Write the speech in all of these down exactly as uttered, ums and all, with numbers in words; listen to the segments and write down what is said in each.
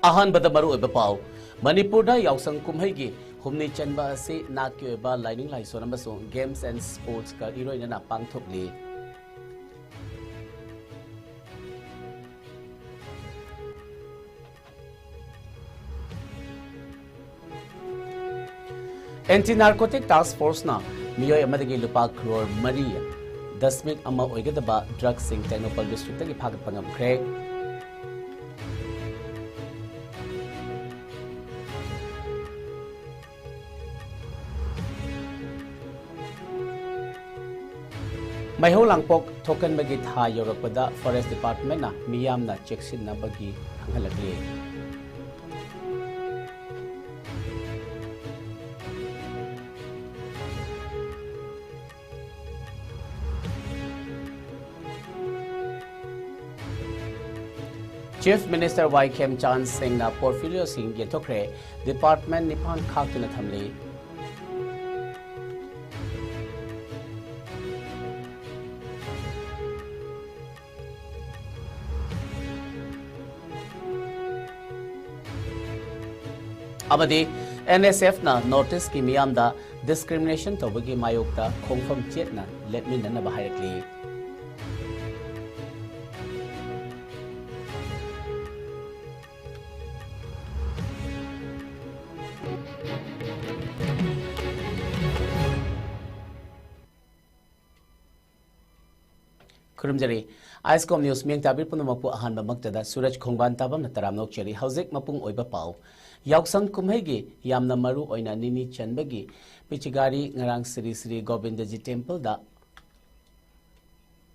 ꯑꯍꯥꯟꯕꯗ ꯃꯔꯨꯑꯣꯏꯕ ꯄꯥꯎ꯫ ꯃꯅꯤꯄꯨꯔꯗ ꯌꯥꯎꯁꯪ ꯀꯨꯝꯍꯩꯒꯤ ꯍꯨꯝꯅꯤ ꯆꯟꯕ ꯑꯁꯤ ꯅꯥꯠꯀꯤ ꯑꯣꯏꯕ ꯂꯥꯏꯅꯤꯡ ꯂꯥꯏꯁꯣꯟ ꯑꯃꯁꯨꯡ Games and Sports ꯀ ꯏꯔꯣꯏꯅꯅ ꯄꯥꯡꯊꯣꯛꯂꯤ꯫ Anti Narcotic Task Force ꯅ ꯃꯤꯑꯣꯏ ꯑꯃꯗꯒꯤ ꯂꯨꯄꯥ ꯀ꯭ꯔꯣꯔ ꯃꯔꯤ ꯗꯁꯃꯤꯛ ꯑꯃ ꯑꯣꯏꯒꯗꯕ ꯗ꯭ꯔꯒꯁꯤꯡ ꯇꯦꯡꯅꯧꯄꯜ ꯗꯤꯁꯇ꯭ꯔꯤꯛꯇꯒꯤ ꯐꯥꯒꯠꯄ ꯉꯝꯈ꯭ꯔꯦ꯫ ꯃꯩꯍꯧ ꯂꯥꯡꯄꯣꯛ ꯊꯣꯛꯀꯟꯕꯒꯤ ꯊꯥ ꯌꯧꯔꯛꯄꯗ Forest Department ꯅ ꯃꯤꯌꯥꯝꯅ ꯆꯦꯛꯁꯤꯟꯅꯕꯒꯤ ꯈꯪꯍꯜꯂꯛꯂꯤ꯫ Chief Minister ꯋꯥꯏ ꯈꯦꯝꯆꯥꯟ ꯁꯤꯡꯅ portfolio ꯁꯤꯡ ꯌꯦꯟꯊꯣꯛꯈ꯭ꯔꯦ, department ꯅꯤꯄꯥꯟ ꯈꯥꯛꯇꯨꯅ ꯊꯝꯂꯤ꯫ ꯑꯃꯗꯤ N S F ꯅ North East ꯀꯤ ꯃꯤꯌꯥꯝꯗ discrimination ꯇꯧꯕꯒꯤ ꯃꯥꯌꯣꯛꯇ ꯈꯣꯡꯐꯝ ꯆꯦꯠꯅ ꯂꯦꯞꯃꯤꯟꯅꯅꯕ ꯍꯥꯏꯔꯛꯂꯤ꯫ ꯈꯨꯔꯨꯝꯖꯔꯤ꯫ ISCOM News ꯃꯤꯌꯦꯡ ꯇꯥꯕꯤꯔꯤꯕ ꯄꯨꯝꯅꯃꯛꯄꯨ ꯑꯍꯥꯟꯕꯃꯛꯇꯗ ꯁꯨꯔꯖ ꯈꯣꯡꯕꯥꯟ ꯇꯥꯕꯝꯅ ꯇꯔꯥꯝꯅ ꯑꯣꯛꯆꯔꯤ꯫ ꯍꯧꯖꯤꯛ ꯃꯄꯨꯡ ꯑꯣꯏꯕ ꯄꯥꯎ꯫ ꯌꯥꯎꯁꯪ ꯀꯨꯝꯍꯩꯒꯤ ꯌꯥꯝꯅ ꯃꯔꯨ ꯑꯣꯏꯅ ꯅꯤꯅꯤ ꯆꯟꯕꯒꯤ ꯄꯤꯆꯤꯒꯥꯔꯤ ꯉꯔꯥꯡ ꯁ꯭ꯔꯤ ꯁ꯭ꯔꯤ ꯒꯣꯕꯤꯟꯗꯖꯤ temple ꯗ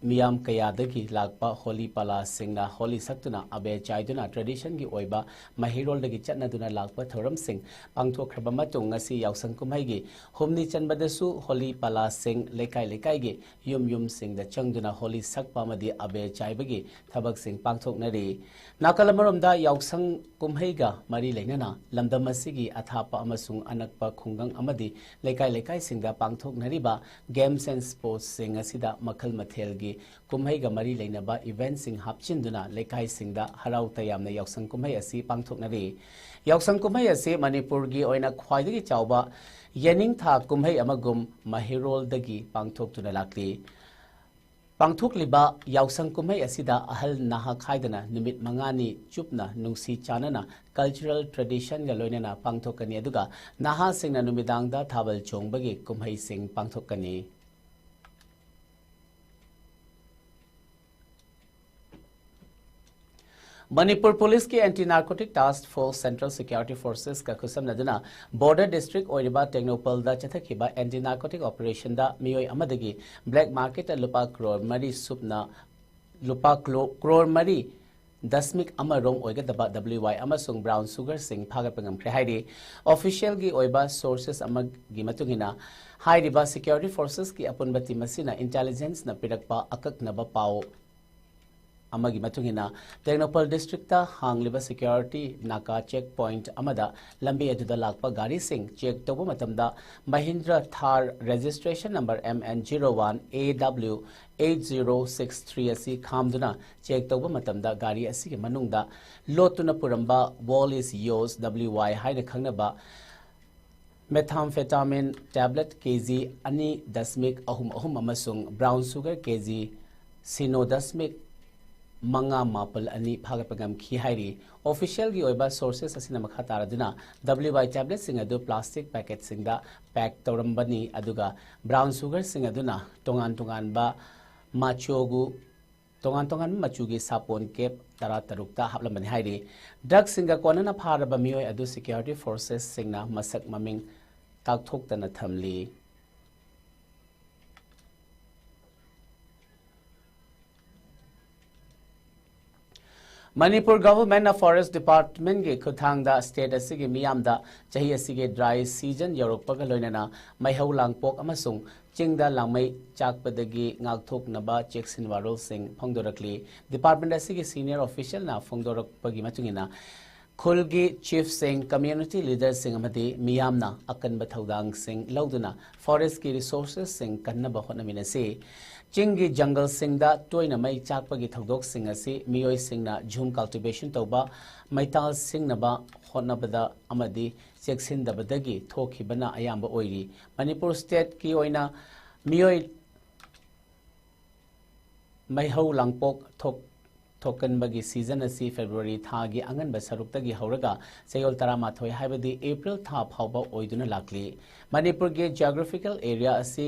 ꯃꯤꯌꯥꯝ ꯀꯌꯥꯗꯒꯤ ꯂꯥꯛꯄ ꯍꯣꯂꯤ ꯄꯥꯂꯥꯁꯤꯡꯅ ꯍꯣꯂꯤ ꯁꯛꯇꯨꯅ ꯑꯕꯦꯔ ꯆꯥꯏꯗꯨꯅ tradition ꯒꯤ ꯑꯣꯏꯕ ꯃꯍꯩꯔꯣꯜꯗꯒꯤ ꯆꯠꯅꯗꯨꯅ ꯂꯥꯛꯄ ꯊꯧꯔꯝꯁꯤꯡ ꯄꯥꯡꯊꯣꯛꯈ꯭ꯔꯕ ꯃꯇꯨꯡ, ꯉꯁꯤ ꯌꯥꯎꯁꯪ ꯀꯨꯝꯍꯩꯒꯤ ꯍꯨꯝꯅꯤ ꯆꯟꯕꯗꯁꯨ ꯍꯣꯂꯤ ꯄꯥꯂꯥꯁꯤꯡ ꯂꯩꯀꯥꯏ ꯂꯩꯀꯥꯏꯒꯤ ꯌꯨꯝ ꯌꯨꯝꯁꯤꯡꯗ ꯆꯪꯗꯨꯅ ꯍꯣꯂꯤ ꯁꯛꯄ ꯑꯃꯗꯤ ꯑꯕꯦꯔ ꯆꯥꯏꯕꯒꯤ ꯊꯕꯛꯁꯤꯡ ꯄꯥꯡꯊꯣꯛꯅꯔꯤ꯫ ꯅꯥꯀꯜ ꯑꯃꯔꯣꯝꯗ, ꯌꯥꯎꯁꯪ ꯀꯨꯝꯍꯩꯒ ꯃꯔꯤ ꯂꯩꯅꯅ ꯂꯝꯗꯝ ꯑꯁꯤꯒꯤ ꯑꯊꯥꯞꯄ ꯑꯃꯁꯨꯡ ꯑꯅꯛꯄ ꯈꯨꯡꯒꯪ ꯑꯃꯗꯤ ꯂꯩꯀꯥꯏ ꯂꯩꯀꯥꯏꯁꯤꯡꯗ ꯄꯥꯡꯊꯣꯛꯅꯔꯤꯕ Games and Sports ꯁꯤꯡ ꯑꯁꯤꯗ ꯃꯈꯜ ꯃꯊꯦꯜꯒꯤ ꯀꯨꯝꯍꯩꯒ ꯃꯔꯤ ꯂꯩꯅꯕ eventꯁꯤꯡ ꯍꯥꯞꯆꯤꯟꯗꯨꯅ ꯂꯩꯀꯥꯏꯁꯤꯡꯗ ꯍꯔꯥꯎ ꯇꯌꯥꯝꯅ ꯌꯥꯎꯁꯪ ꯀꯨꯝꯍꯩ ꯑꯁꯤ ꯄꯥꯡꯊꯣꯛꯅꯔꯤ꯫ ꯌꯥꯎꯁꯪ ꯀꯨꯝꯍꯩ ꯑꯁꯤ ꯃꯅꯤꯄꯨꯔꯒꯤ ꯑꯣꯏꯅ ꯈ꯭ꯋꯥꯏꯗꯒꯤ ꯆꯥꯎꯕ ꯌꯦꯅꯤꯡꯊꯥ ꯀꯨꯝꯍꯩ ꯑꯃꯒꯨꯝ ꯃꯍꯩꯔꯣꯜꯗꯒꯤ ꯄꯥꯡꯊꯣꯛꯇꯨꯅ ꯂꯥꯛꯂꯤ꯫ ꯄꯥꯡꯊꯣꯛꯂꯤꯕ ꯌꯥꯎꯁꯪ ꯀꯨꯝꯍꯩ ꯑꯁꯤꯗ ꯑꯍꯜ ꯅꯍꯥ ꯈꯥꯏꯗꯅ ꯅꯨꯃꯤꯠ ꯃꯉꯥꯅꯤ ꯆꯨꯞꯅ ꯅꯨꯡꯁꯤ ꯆꯥꯟꯅꯅ cultural traditionꯒ ꯂꯣꯏꯅꯅ ꯄꯥꯡꯊꯣꯛꯀꯅꯤ, ꯑꯗꯨꯒ ꯅꯍꯥꯁꯤꯡꯅ ꯅꯨꯃꯤꯗꯥꯡꯗ ꯊꯥꯕꯜ ꯆꯣꯡꯕꯒꯤ ꯀꯨꯝꯍꯩꯁꯤꯡ ꯄꯥꯡꯊꯣꯛꯀꯅꯤ꯫ ꯃꯅꯤꯄꯨꯔ ꯄꯨꯂꯤꯁꯀꯤ Anti Narcotic Task Force Central Security Forcesꯀ ꯈꯨꯠꯁꯝꯅꯗꯨꯅ border district ꯑꯣꯏꯔꯤꯕ ꯇꯦꯡꯅꯧꯄꯜꯗ ꯆꯠꯊꯈꯤꯕ anti narcotic operationꯗ ꯃꯤꯑꯣꯏ ꯑꯃꯗꯒꯤ black marketꯇ ꯂꯨꯄꯥ ꯀ꯭ꯔꯣꯔ ꯃꯔꯤ ꯁꯨꯞꯅ, ꯂꯨꯄꯥ ꯀ꯭ꯂꯣ-, ꯀ꯭ꯔꯣꯔ ꯃꯔꯤ ꯗꯁꯃꯤꯛ ꯑꯃ ꯔꯣꯝ ꯑꯣꯏꯒꯗꯕ W Y ꯑꯃꯁꯨꯡ brown sugarꯁꯤꯡ ꯐꯥꯒꯠꯄ ꯉꯝꯈ꯭ꯔꯦ ꯍꯥꯏꯔꯤ꯫ Officialꯒꯤ ꯑꯣꯏꯕ sources ꯑꯃꯒꯤ ꯃꯇꯨꯡ ꯏꯟꯅ, ꯍꯥꯏꯔꯤꯕ security forcesꯀꯤ ꯑꯄꯨꯟꯕ team ꯑꯁꯤꯅ intelligenceꯅ ꯄꯤꯔꯛꯄ ꯑꯀꯛꯅꯕ ꯄꯥꯎ ꯑꯃꯒꯤ ꯃꯇꯨꯡ ꯏꯟꯅ, ꯇꯦꯡꯅꯧꯄꯜ districtꯇ ꯍꯥꯡꯂꯤꯕ security ꯅꯥꯀꯥ check point ꯑꯃꯗ ꯂꯝꯕꯤ ꯑꯗꯨꯗ ꯂꯥꯛꯄ ꯒꯥꯔꯤꯁꯤꯡ check ꯇꯧꯕ ꯃꯇꯝꯗ, Mahindra Thar registration number M N zero one A W eight zero six three ꯑꯁꯤ ꯈꯥꯝꯗꯨꯅ check ꯇꯧꯕ ꯃꯇꯝꯗ, ꯒꯥꯔꯤ ꯑꯁꯤꯒꯤ ꯃꯅꯨꯡꯗ ꯂꯣꯠꯇꯨꯅ ꯄꯨꯔꯝꯕ Wallis Yos W Y ꯍꯥꯏꯅ ꯈꯪꯅꯕ methamphetamine tablet K G ꯑꯅꯤ ꯗꯁꯃꯤꯛ ꯑꯍꯨꯝ ꯑꯍꯨꯝ ꯑꯃꯁꯨꯡ brown sugar K G ꯁꯤꯅꯣ ꯗꯁꯃꯤꯛ ꯃꯉꯥ ꯃꯥꯄꯜ ꯑꯅꯤ ꯐꯥꯒꯠꯄ ꯉꯝꯈꯤ ꯍꯥꯏꯔꯤ꯫ Officialꯒꯤ ꯑꯣꯏꯕ sources ꯑꯁꯤꯅ ꯃꯈꯥ ꯇꯥꯔꯗꯨꯅ, W Y tabletꯁꯤꯡ ꯑꯗꯨ plastic packetꯁꯤꯡꯗ pack ꯇꯧꯔꯝꯕꯅꯤ, ꯑꯗꯨꯒ brown sugarꯁꯤꯡ ꯑꯗꯨꯅ ꯇꯣꯉꯥꯟ ꯇꯣꯉꯥꯟꯕ ꯃꯆꯨꯒꯨ, ꯇꯣꯉꯥꯟ ꯇꯣꯉꯥꯟꯕ ꯃꯆꯨꯒꯤ ꯁꯥꯄꯣꯟ cap ꯇꯔꯥꯇꯔꯨꯛꯇ ꯍꯥꯞꯂꯝꯕꯅꯤ ꯍꯥꯏꯔꯤ꯫ Drugꯁꯤꯡꯒ ꯀꯣꯟꯅꯅ ꯐꯥꯔꯕ ꯃꯤꯑꯣꯏ ꯑꯗꯨ security forcesꯁꯤꯡꯅ ꯃꯁꯛ ꯃꯃꯤꯡ ꯇꯥꯛꯊꯣꯛꯇꯅ ꯊꯝꯂꯤ꯫ ꯃꯅꯤꯄꯨꯔ governmentꯅ Forest Departmentꯀꯤ ꯈꯨꯠꯊꯥꯡꯗ state ꯑꯁꯤꯒꯤ ꯃꯤꯌꯥꯝꯗ ꯆꯍꯤ ꯑꯁꯤꯒꯤ dry season ꯌꯧꯔꯛꯄꯒ ꯂꯣꯏꯅꯅ ꯃꯩꯍꯧ ꯂꯥꯡꯄꯣꯛ ꯑꯃꯁꯨꯡ ꯆꯤꯡꯗ ꯂꯥꯡꯃꯩ ꯆꯥꯛꯄꯗꯒꯤ ꯉꯥꯛꯊꯣꯛꯅꯕ ꯆꯦꯛꯁꯤꯟ ꯋꯥꯔꯣꯜꯁꯤꯡ ꯐꯣꯡꯗꯣꯔꯛꯂꯤ꯫ Department ꯑꯁꯤꯒꯤ senior officialꯅ ꯐꯣꯡꯗꯣꯔꯛꯄꯒꯤ ꯃꯇꯨꯡ ꯏꯟꯅ, ꯈꯨꯜꯒꯤ ꯆꯤꯐꯁꯤꯡ, ꯀꯝꯃ꯭ꯌꯨꯅꯤꯇꯤ ꯂꯤꯗꯔꯁꯤꯡ ꯑꯃꯗꯤ ꯃꯤꯌꯥꯝꯅ ꯑꯀꯟꯕ ꯊꯧꯗꯥꯡꯁꯤꯡ ꯂꯧꯗꯨꯅ ꯐꯣꯔꯦꯁ꯭ꯠꯀꯤ ꯔꯤꯁꯣꯔꯁꯦꯁꯁꯤꯡ ꯀꯟꯅꯕ ꯍꯣꯠꯅꯃꯤꯟꯅꯁꯤ꯫ ꯆꯤꯡꯒꯤ ꯖꯪꯒꯜꯁꯤꯡꯗ ꯇꯣꯏꯅ ꯃꯩ ꯆꯥꯛꯄꯒꯤ ꯊꯧꯗꯣꯛꯁꯤꯡ ꯑꯁꯤ ꯃꯤꯑꯣꯏꯁꯤꯡꯅ ꯖꯨꯝ ꯀꯜꯇꯤꯚꯦꯁꯟ ꯇꯧꯕ, ꯃꯩꯇꯥꯜ ꯁꯤꯡꯅꯕ ꯍꯣꯠꯅꯕꯗ ꯑꯃꯗꯤ ꯆꯦꯛꯁꯤꯟꯗꯕꯗꯒꯤ ꯊꯣꯛꯈꯤꯕꯅ ꯑꯌꯥꯝꯕ ꯑꯣꯏꯔꯤ꯫ ꯃꯅꯤꯄꯨꯔ ꯁ꯭ꯇꯦꯠꯀꯤ ꯑꯣꯏꯅ ꯃꯤꯑꯣꯏ ꯃꯩꯍꯧ ꯂꯥꯡꯄꯣꯛ ꯊꯣꯛ-, ꯊꯣꯛꯀꯟꯕꯒꯤ ꯁꯤꯖꯟ ꯑꯁꯤ ꯐꯦꯕ꯭ꯔꯨꯋꯥꯔꯤ ꯊꯥꯒꯤ ꯑꯉꯟꯕ ꯁꯔꯨꯛꯇꯒꯤ ꯍꯧꯔꯒ ꯆꯌꯣꯜ ꯇꯔꯥꯃꯥꯊꯣꯏ, ꯍꯥꯏꯕꯗꯤ ꯑꯦꯄ꯭ꯔꯤꯜ ꯊꯥ ꯐꯥꯎꯕ ꯑꯣꯏꯗꯨꯅ ꯂꯥꯛꯂꯤ꯫ ꯃꯅꯤꯄꯨꯔꯒꯤ ꯖꯤꯑꯣꯒ꯭ꯔꯥꯐꯤꯀꯦꯜ ꯑꯦꯔꯤꯌꯥ ꯑꯁꯤ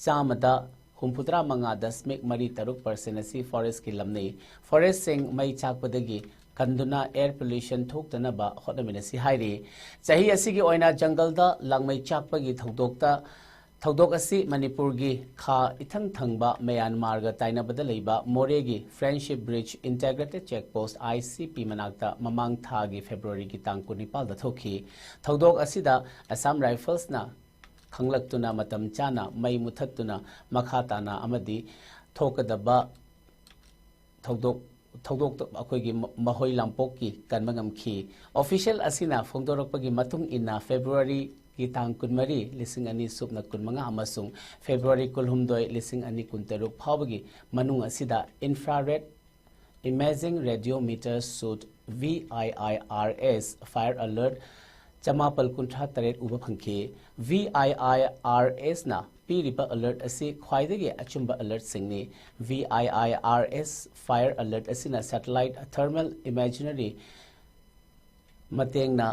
ꯆꯥꯝꯃꯗ ꯍꯨꯝꯐꯨꯇꯔꯥ ꯃꯉꯥ ꯗꯁꯃꯤꯛ ꯃꯔꯤ ꯇꯔꯨꯛ ꯄꯥꯔꯁꯦꯟ ꯑꯁꯤ ꯐꯣꯔꯦꯁ꯭ꯠꯀꯤ ꯂꯝꯅꯤ꯫ ꯐꯣꯔꯦꯁ꯭ꯠꯁꯤꯡ ꯃꯩ ꯆꯥꯛꯄꯗꯒꯤ ꯀꯟꯗꯨꯅ ꯑꯦꯌꯔ ꯄꯣꯂ꯭ꯌꯨꯁꯟ ꯊꯣꯛꯇꯅꯕ ꯍꯣꯠꯅꯃꯤꯟꯅꯁꯤ ꯍꯥꯏꯔꯤ꯫ ꯆꯍꯤ ꯑꯁꯤꯒꯤ ꯑꯣꯏꯅ ꯖꯪꯒꯜꯗ ꯂꯥꯡꯃꯩ ꯆꯥꯛꯄꯒꯤ ꯊꯧꯗꯣꯛꯇ ꯊꯧꯗꯣꯛ ꯑꯁꯤ ꯃꯅꯤꯄꯨꯔꯒꯤ ꯈꯥ ꯏꯊꯪ ꯊꯪꯕ ꯃ꯭ꯌꯥꯟꯃꯥꯔꯒ ꯇꯥꯏꯅꯕꯗ ꯂꯩꯕ ꯃꯣꯔꯦꯒꯤ friendship bridge integrated check post, I C P, ꯃꯅꯥꯛꯇ ꯃꯃꯥꯡ ꯊꯥꯒꯤ ꯐꯦꯕ꯭ꯔꯨꯋꯥꯔꯤꯒꯤ ꯇꯥꯡ ꯀꯨꯟꯅꯤꯄꯥꯜꯗ ꯊꯣꯛꯈꯤ꯫ ꯊꯧꯗꯣꯛ ꯑꯁꯤꯗ ꯑꯁꯥꯝ ꯔꯥꯏꯐꯜꯁꯅ ꯈꯪꯂꯛꯇꯨꯅ ꯃꯇꯝ ꯆꯥꯅ ꯃꯩ ꯃꯨꯊꯠꯇꯨꯅ ꯃꯈꯥ ꯇꯥꯅ ꯑꯃꯗꯤ ꯊꯣꯛꯀꯗꯕ ꯊꯧꯗꯣꯛ, ꯊꯧꯗꯣꯛꯇ ꯑꯩꯈꯣꯏꯒꯤ ꯃ-, ꯃꯍꯣꯏ ꯂꯥꯡꯄꯣꯛꯀꯤ ꯀꯟꯕ ꯉꯝꯈꯤ꯫ ꯑꯣꯐꯤꯁꯤꯌꯦꯜ ꯑꯁꯤꯅ ꯐꯣꯡꯗꯣꯔꯛꯄꯒꯤ ꯃꯇꯨꯡ ꯏꯟꯅ ꯐꯦꯕ꯭ꯔꯨꯋꯥꯔꯤꯒꯤ ꯇꯥꯡ ꯀꯨꯟꯃꯔꯤ, ꯂꯤꯁꯤꯡ ꯑꯅꯤ ꯁꯨꯞꯅ ꯀꯨꯟꯃꯉꯥ ꯑꯃꯁꯨꯡ ꯐꯦꯕ꯭ꯔꯨꯋꯥꯔꯤ ꯀꯨꯟꯍꯨꯝꯗꯣꯏ, ꯂꯤꯁꯤꯡ ꯑꯅꯤ ꯀꯨꯟꯇꯔꯨꯛ ꯐꯥꯎꯕꯒꯤ ꯃꯅꯨꯡ ꯑꯁꯤꯗ infrared imaging ꯔꯦꯗꯤꯑꯣꯃꯤꯇꯔ suit, V I I R S, fire alert ꯆꯃꯥꯄꯜ ꯀꯨꯟꯊ꯭ꯔꯥ ꯇꯔꯦꯠ ꯎꯕ ꯐꯪꯈꯤ꯫ ꯚꯤ ꯑꯥꯏ ꯑꯥꯏ ꯑꯥꯔ ꯑꯦꯁꯅ ꯄꯤꯔꯤꯕ ꯑꯦꯂꯔꯠ ꯑꯁꯤ ꯈ꯭ꯋꯥꯏꯗꯒꯤ ꯑꯆꯨꯝꯕ ꯑꯦꯂꯔꯠꯁꯤꯡꯅꯤ꯫ V I I R S fire alert ꯑꯁꯤꯅ ꯁꯦꯇꯦꯂꯥꯏꯠ ꯊꯔꯃꯦꯜ ꯏꯃꯦꯖꯔꯤ ꯃꯇꯦꯡꯅ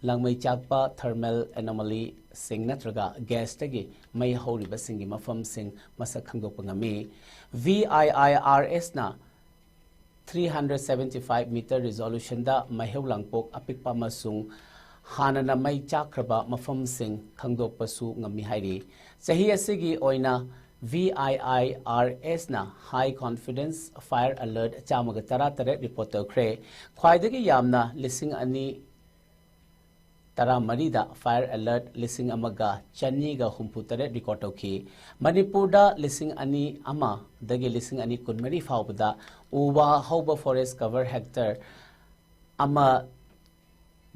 ꯂꯥꯡꯃꯩ ꯆꯥꯛꯄ ꯊꯔꯃꯦꯜ ꯑꯦꯅꯣꯃꯦꯂꯤꯁꯤꯡ ꯅꯠꯇ꯭ꯔꯒ ꯒ꯭ꯌꯥꯁꯇꯒꯤ ꯃꯩ ꯍꯧꯔꯤꯕꯁꯤꯡꯒꯤ ꯃꯐꯝꯁꯤꯡ ꯃꯁꯛ ꯈꯪꯗꯣꯛꯄ ꯉꯝꯃꯤ꯫ ꯚꯤ ꯑꯥꯏ ꯑꯥꯏ ꯑꯥꯔ ꯑꯦꯁꯅ three hundred seventy five metre ꯔꯤꯖꯣꯂꯨꯁꯟꯗ ꯃꯩꯍꯧ ꯂꯥꯡꯄꯣꯛ ꯑꯄꯤꯛꯄ ꯑꯃꯁꯨꯡ ꯍꯥꯟꯅꯅ ꯃꯩ ꯆꯥꯛꯈ꯭ꯔꯕ ꯃꯐꯝꯁꯤꯡ ꯈꯪꯗꯣꯛꯄꯁꯨ ꯉꯝꯃꯤ ꯍꯥꯏꯔꯤ꯫ ꯆꯍꯤ ꯑꯁꯤꯒꯤ ꯑꯣꯏꯅ V I I R ꯑꯦꯁꯅ high confidence fire alert ꯆꯥꯝꯃꯒ ꯇꯔꯥ ꯇꯔꯦꯠ ꯔꯤꯄꯣꯔꯠ ꯇꯧꯈ꯭ꯔꯦ꯫ ꯈ꯭ꯋꯥꯏꯗꯒꯤ ꯌꯥꯝꯅ ꯂꯤꯁꯤꯡ ꯑꯅꯤ ꯇꯔꯥꯃꯔꯤꯗ ꯐꯥꯏꯌꯔ ꯑꯦꯂꯔꯠ ꯂꯤꯁꯤꯡ ꯑꯃꯒ ꯆꯅꯤꯒ ꯍꯨꯝꯐꯨ ꯇꯔꯦꯠ ꯔꯤꯀꯣꯔꯠ ꯇꯧꯈꯤ꯫ ꯃꯅꯤꯄꯨꯔꯗ ꯂꯤꯁꯤꯡ ꯑꯅꯤ ꯑꯃꯗꯒꯤ ꯂꯤꯁꯤꯡ ꯑꯅꯤ ꯀꯨꯟꯃꯔꯤ ꯐꯥꯎꯕꯗ ꯎ ꯋꯥ ꯍꯧꯕ ꯐꯣꯔꯦꯁ꯭ꯠ ꯀꯚꯔ ꯍꯦꯛꯇꯔ ꯑꯃ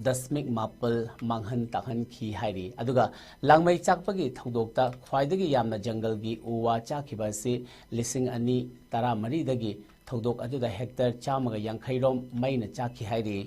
ꯗꯁꯃꯤꯛ ꯃꯥꯄꯜ ꯃꯥꯡꯍꯟ ꯇꯥꯛꯍꯟꯈꯤ ꯍꯥꯏꯔꯤ꯫ ꯑꯗꯨꯒ ꯂꯥꯡꯃꯩ ꯆꯥꯛꯄꯒꯤ ꯊꯧꯗꯣꯛꯇ ꯈ꯭ꯋꯥꯏꯗꯒꯤ ꯌꯥꯝꯅ ꯖꯪꯒꯜꯒꯤ ꯎ ꯋꯥ ꯆꯥꯈꯤꯕ ꯑꯁꯤ ꯂꯤꯁꯤꯡ ꯑꯅꯤ ꯇꯔꯥꯃꯔꯤꯗꯒꯤ ꯊꯧꯗꯣꯛ ꯑꯗꯨꯗ ꯍꯦꯛꯇꯔ ꯆꯥꯝꯃꯒ ꯌꯥꯡꯈꯩ ꯔꯣꯝ ꯃꯩꯅ ꯆꯥꯛꯈꯤ ꯍꯥꯏꯔꯤ꯫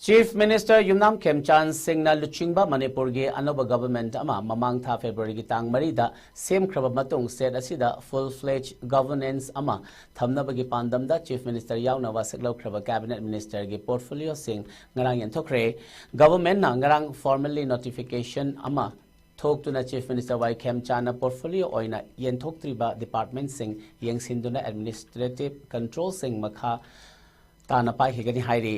Chief Minister ꯌꯨꯝꯅꯥꯝ ꯈꯦꯝꯆꯥꯟ ꯁꯤꯡꯅ ꯂꯨꯆꯤꯡꯕ ꯃꯅꯤꯄꯨꯔꯒꯤ ꯑꯅꯧꯕ government ꯑꯃ ꯃꯃꯥꯡ ꯊꯥ Februaryꯒꯤ ꯇꯥꯡ ꯃꯔꯤꯗ ꯁꯦꯝꯈ꯭ꯔꯕ ꯃꯇꯨꯡ state ꯑꯁꯤꯗ full fledged governance ꯑꯃ ꯊꯝꯅꯕꯒꯤ ꯄꯥꯟꯗꯝꯗ Chief Minister ꯌꯥꯎꯅ ꯋꯥꯁꯛ ꯂꯧꯈ꯭ꯔꯕ cabinet ministerꯒꯤ portfolioꯁꯤꯡ ꯉꯔꯥꯡ ꯌꯦꯟꯊꯣꯛꯈ꯭ꯔꯦ꯫ Governmentꯅ ꯉꯔꯥꯡ formally notification ꯑꯃ ꯊꯣꯛꯇꯨꯅ Chief Minister ꯋꯥꯏ ꯈꯦꯝꯆꯥꯟꯅ portfolio ꯑꯣꯏꯅ ꯌꯦꯟꯊꯣꯛꯇ꯭ꯔꯤꯕ departmentꯁꯤꯡ ꯌꯦꯡꯁꯤꯟꯗꯨꯅ administrative controlꯁꯤꯡ ꯃꯈꯥ ꯇꯥꯅ ꯄꯥꯏꯈꯤꯒꯅꯤ ꯍꯥꯏꯔꯤ꯫